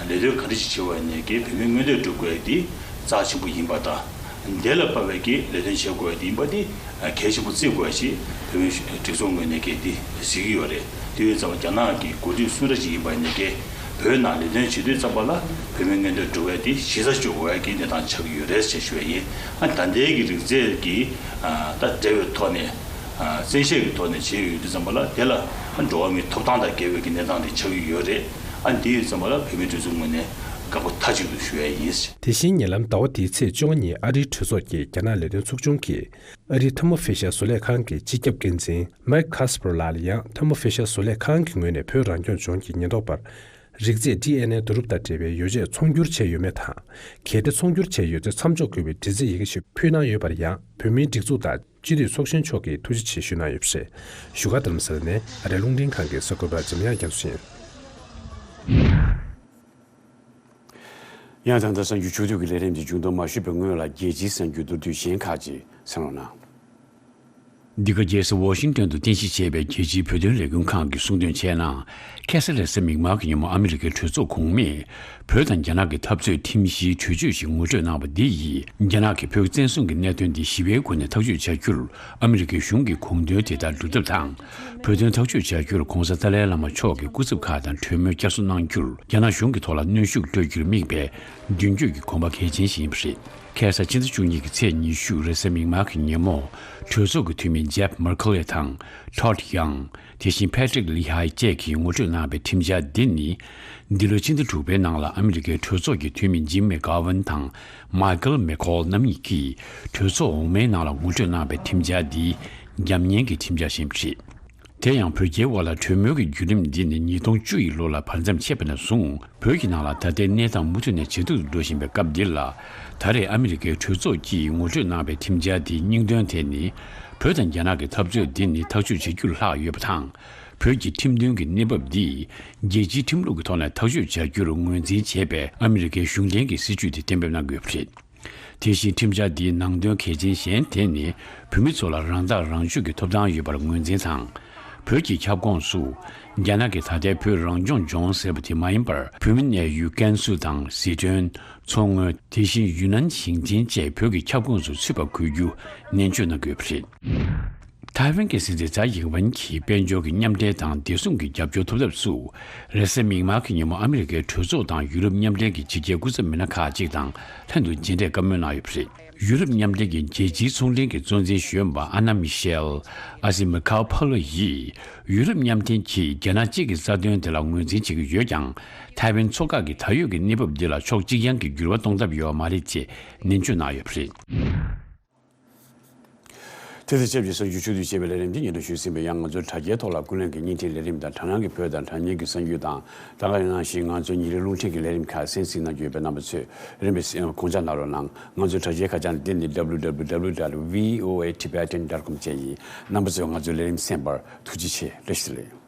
ལས་དོན་ག་འདྲ་ཞིག་བྱེད་པ་ནས་ཀྱི་བོད་མིའི་མངོན་འདོད་སྒྲུབ་དགོས་དེ་རྩ་ཆེན་པོ་ཡིན་པ་དང་། དེ་ལ་དཔག་པའི་ཀྱི་ལས་དོན་བྱེད་དགོས་དེ་ཡིན་པ་དེ་གལ་ཆེན་པོ་བརྩི་དགོས་ཞེས་བོད་མིའི་སྒྲིག་འཛུགས་ངོས་ནས་ཀྱི་དེ་གཟིགས་ཀྱི་ཡོད་རེད། དེ་ཡོད་ཙང་རྒྱ་ནག་གི་འགོ་ཁྲིད་སུ་འདྲ་ཞིག་ཡིན་པ་ནས་ཀྱི་བོད་ནང་ལས་དོན་བྱེད་དུས་ཙམ་པ་ལ་བོད་མིའི་མངོན་འདོད་སྒྲུབ་པའི་དེ་གཞི་རྩ་གཅོག་དགོས་ཀྱི་གནས་སྟངས་ཆགས་ཀྱི་ཡོད་རེད་ཅེས་ཞུ་བ་ཡིན། ཨ་ད་ལྟའི་གི་རིགས་རྫས་ཀྱི་ད་འབྲེལ་བའི་ཐོག་ནས། བཙན་ཤེད་ཀྱི་ཐོག་ནས་བྱས་ཡོད་དུས་ཙམ་པ་ལ་དེ་ལ་འགྲོ་བ་མིའི་ཐོབ་ཐང་དང་འགལ་བའི་གི་གནས་སྟངས་དེ་ཆགས་ཀྱི་ཡོད་རེད། ཨ་འདི་ཡོད་ཙམ་པ་ལ་བོད་མིའི་སྒྲིག་འཛུགས་ངོས་ནས་དགག་པ་མཐའ་གཅིག་ཏུ་ཞུ་ཡ་ཡིན། དེ་བཞིན་ཉེ་ལམ་ཟླ་བ་འདིའི་ཚེས་བཅོ་ལྔ་ཉིན་ཨ་རིའི་གྲོས་ཚོགས་ཀྱི་རྒྱ་ནག་ལས་དོན་ཚོགས་ཆུང་གིས་ཨ་རིའི་ཐར་མོ་ཧྥི་ཤར་བཟོ་ལས་ཁང་གི་སྤྱི་ཁྱབ་འགན་འཛིན་མེག་ཁ་སི་པར་ལགས་ལ་ཡང་ཐར་མོ་ཧྥི་ཤར་བཟོ་ལས་ཁང་གི་ངོས་ནས་བོད་རང་སྐྱོང་ལྗོངས་ཀྱི་ཉེན་རྟོག་པར་རིགས་རྫས་ཌི་ཨེན་ཨེ་བསྡུ་རུབ་དང་འབྲེལ་བའི་ཡོ་བྱད་ཚོང་སྒྱུར་བྱས་ཡོད་མེད་དང་། གལ་ཏེ་ཚོང་སྒྱུར་བྱས་ཡོད་ཚེ་མཚམས་འཇོག་དགོས་པའི་འདྲི་རྩད་ཡི་གེ་ཞིག་ཕུལ་གནང་ཡོད་པར་ཡང་བོད་མིའི་སྒྲིག་འཛུགས་དང་། སྤྱི་འཐུས་ཚོགས་གཞོན་མཆོག་གིས་ཐུགས་རྗེ་ཆེ་ཞུས་གནང་ཡོད་པ་རེད། བཞུགས་སྒར་རྡ་རམ་ས་ལ་ནས་ཨ་རིའི་རླུང་འཕྲིན་ཁང་གི་གསར་འགོད་པ་འཇམ་དབྱངས་རྒྱ་མཚོ་ཡིན། ཡང་ད་ལྟ་གསར་འགྱུར་ཕྱོགས་བསྡུས་ཀྱི་ལས་རིམ་དེ་མཇུག་བསྡོམས་མ་ཞུས་པའི་སྔོན་ལ་རྒྱལ་སྤྱིའི་གསར་འགྱུར་མདོར་བསྡུས་གཞན་ཁག་ཅིག་གསན་རོགས་གནང་། འདི་ག་རྒྱལ་ས་ཝ་ཤིང་ཏོན་དུ་རྟེན་གཞི་བྱས་པའི་རྒྱལ་སྤྱིའི་བོད་དོན་ལས་འགུལ་ཁང་གིས་གསུངས་དོན་བྱས་ན། ཁ་སང་རེས་གཟའ་མིག་དམར་གྱི་ཉིན་མོ་ཨ་མི་རི་ཀའི་གྲོས་ཚོགས་གོང་མས། བོད་དང་རྒྱ་ནག་གི་འཐབ་རྩོད་ཁྲིམས་གཞིའི་གྲོས་ཆོད་ཞིག་ངོ་སྤྲོད་གནང་བ་འདི་ཡིས། རྒྱ་ནག་གི་བོད་བཙན་བཟུང་གི་གནད་དོན་འདི་ཞི་བའི་སྒོ་ནས་ཐག་གཅོད་བྱ་རྒྱུར་ཨ་མི་རི་ཀའི་གཞུང་གིས་དགོངས་དོན་དེ་ལྟར་སྒྲུབ་ཐབས་དང་། བོད་དོན་ཐག་གཅོད་བྱ་རྒྱུར་༧གོང་ས་ཏཱ་ལའི་བླ་མ་མཆོག་གི་སྐུ་ཚབ་ཁག་དང་གྲོས་མོལ་བསྐྱར་གསོ་གནང་རྒྱུར་རྒྱ་ནག་གཞུང་གི་ཐོག་ལ་གནོན་ཤུགས་སྤྲོད་རྒྱུར་དམིགས་པའི་མདུན་སྐྱོད་ཀྱི་གོམ་པ་གལ་ཆེན་ཞིག་ཡིན་པ་རེད། ཁ་སང་ཕྱི་ཟླ་བཅུ་གཉིས་ཀྱི་ཚེས་ཉི་ཤུ་རེས་གཟའ་མིག་དམར་གྱི་ཉིན་མོ། གྲོས་ཚོགས་ཀྱི་འཐུས་མི་ཇེབ་མར་ཁེ་ལེ་དང་། ཊོཌ་ཡང་། དེ་བཞིན་ཕེ་ཏྲིག་ལི་ཧའེ་བཅས་ཀྱིས་ངོ་སྤྲོད་གནང་བའི་ཁྲིམས་འཆར་འདི་ནི། འདི་ལོའི་ཕྱི་ཟླ་དྲུག་པའི་ནང་ལ་ཨ་མི་རི་ཀའི་གྲོས་ཚོགས་ཀྱི་འཐུས་མི་ཇིམ་མེ་གྷ་ཝན་དང་། མའི་ཀལ་མེ་ཁོལ་རྣམ་གཉིས་ཀྱིས་གྲོས་ཚོགས་འོག་མའི་ནང་ལ་ངོ་སྤྲོད་གནང་བའི་ཁྲིམས་འཆར་འདི་རྒྱབ་གཉེར་གྱི་ཁྲིམས་འཆར་ཞིག་ཡིན་པ་རེད། དེ་ཡང་བོད་རྒྱའི་དབར་ལ་གྲོས་མོལ་གྱི་བརྒྱུད་རིམ་འདི་ནི་ཉིས་སྟོང་བཅུ་ཡི་ལོ་ལ་བར་མཚམས་ཆད་པ་ནས་བཟུང་བོད་ཀྱི་ནང་ལ་ད་ལྟའི་གནས་སྟངས་མུ་མཐུད་ནས་ཇེ་སྡུག་ཏུ་འགྲོ་བཞིན་པའི་སྐབས་འདི་ལ། ད་རེས་ཨ་མི་རི་ཀའི་གྲོས་ཚོགས་ཀྱིས་ངོ་སྤྲོད་གནང་བའི་ཁྲིམས་འཆར་འདིའི་སྙིང་དོན་དེ་ནི། བོད་དང་རྒྱ་ནག་གི་འཐབ་རྩོད་འདི་ནི་ཐག་གཅོད་བྱེད་རྒྱུར་ལྷག་ཡོད་པ་དང་། བོད་ཀྱི་ཁྲིམས་མཐུན་གྱི་གནས་བབ་འདིས་རྒྱལ་སྤྱིའི་ཁྲིམས་ལུགས་ཀྱི་ཐོག་ནས་ཐག་གཅོད་བྱ་རྒྱུར་ངོས་འཛིན་བྱས་པའི་ཨ་མི་རི་ཀའི་གཞུང་འབྲེལ་གྱི་སྲིད་བྱུས་དེ་གཏན་འབེབས་གནང་དགོས་པ་རེད། དེ་བཞིན་ཁྲིམས་འཆར་འདིའི་ནང་དོན་གལ་ཆེན་གཞན་དེ་ནི་བོད་མི་ཚོ་ལ་རང་ཐག་རང་གཅོད་ཀྱི་ཐོབ་ཐང་ཡོད་པར་ངོས་འཛིན་དང་། བོད་ཀྱི་ཁྱབ་ཁོངས་སུ་རྒྱ་ནག་གི་ད་ལྟའི་བོད་རང་སྐྱོང་ལྗོངས་ཟེར་བ་དེ་མ་ཡིན་པར་བོད་མི་གནས་ཡུལ་ཀན་སུའུ་དང་ཟི་ཁྲོན། མཚོ་སྔོན། དེ་བཞིན་ཡུན་ནན་ཞིང་ཆེན་བཅས་བོད་ཀྱི་ཁྱབ་ཁོངས་སུ་ཚུད་པ་དགོས་རྒྱུ་ནན་བརྗོད་གནང་དགོས་པ་རེད། ཐའེ་ཝན་གྱི་སྲིད་འཛིན་ཙའེ་ཡིང་ཝན་གྱིས་དཔལ་འབྱོར་གྱི་མཉམ་འབྲེལ་དང་བདེ་སྲུང་གི་རྒྱབ་སྐྱོར་ཐོབ་ཐབས་སུ། རེས་གཟའ་མིག་དམར་གྱི་ཉིན་མོ་ཨ་མི་རི་ཀའི་གྲོས་ཚོགས་དང་ཡུ་རོབ་མཉམ་འབྲེལ་གྱི་ཕྱི་རྒྱལ་སྐུ་ཚབ་མི་སྣ་ཁག་ཅིག་དང་ལྷན་དུ་མཇལ་འཕྲད་བཀའ་མོལ་གནང་ཡོད་པ་རེད། ཡུ་རོབ་མཉམ་འབྲེལ་གྱི་རྒྱལ་སྤྱིའི་ཚོང་འབྲེལ་གྱི་གཙོ་འཛིན་གཞོན་པ་ཨ་ན་མི་ཤེལ། ཨ་སི་མི་ཁའོ་ཕོ་ལོ་ཡིས། ཡུ་རོབ་མཉམ་འཐེན་གྱིས་རྒྱ་ནག་གཅིག་གི་རྩ་དོན་དེ་ལ་ངོས་འཛིན་བྱེད་ཀྱི་ཡོད་ཀྱང་། ཐའེ་ཝན་མཚོ་འགག་གི་ད་ཡོད་ཀྱི་གནས་བབ་འདི་ལ་ཕྱོགས་གཅིག་ཡང་གི་འགྱུར་བ་གཏོང་ཐབས་ཡོད་མ་རེད་ཅེས་ནན་བརྗོད་གནང་ཡོད་པ་རེད། དེ་དང་ཆབས་ཅིག་གསར་འགྱུར་ཕྱོགས་བསྡུས་བྱས་པའི་ལས་རིམ་འདི་སྙན་སྒྲོན་ཞུས་ཟིན་པས། ཡང་ང་ཚོའི་དྲ་རྒྱའི་ཐོག་ལ་ཀུན་གླེང་གི་བརྙན་འཕྲིན་ལས་རིམ་དང་དྲ་སྣང་གི་བོད་དང་དྲ་བརྙན་གྱི་གསར་འགྱུར་དང་། ད་ག་ནང་བཞིན་ང་ཚོའི་ཉིན་རེའི་རླུང་འཕྲིན་གྱི་ལས་རིམ་ཁག་གསན་གཟིགས་གནང་རྒྱུ་ཡོད་པས། རྣམ་པ་ཚོས་རིམ་པས་དགོངས་འཇགས་གནང་རོགས་གནང་། ང་ཚོའི་དྲ་རྒྱའི་ཁ་བྱང་འདི་ནི་W W W dot V O A Tibetan dot com བཅས་ཡིན། རྣམ་པ་ཚོས་ང་ཚོའི་ལས་རིམ་གསན་པར་ཐུགས་རྗེ་ཆེ། བཀྲ་ཤིས་བདེ་ལེགས།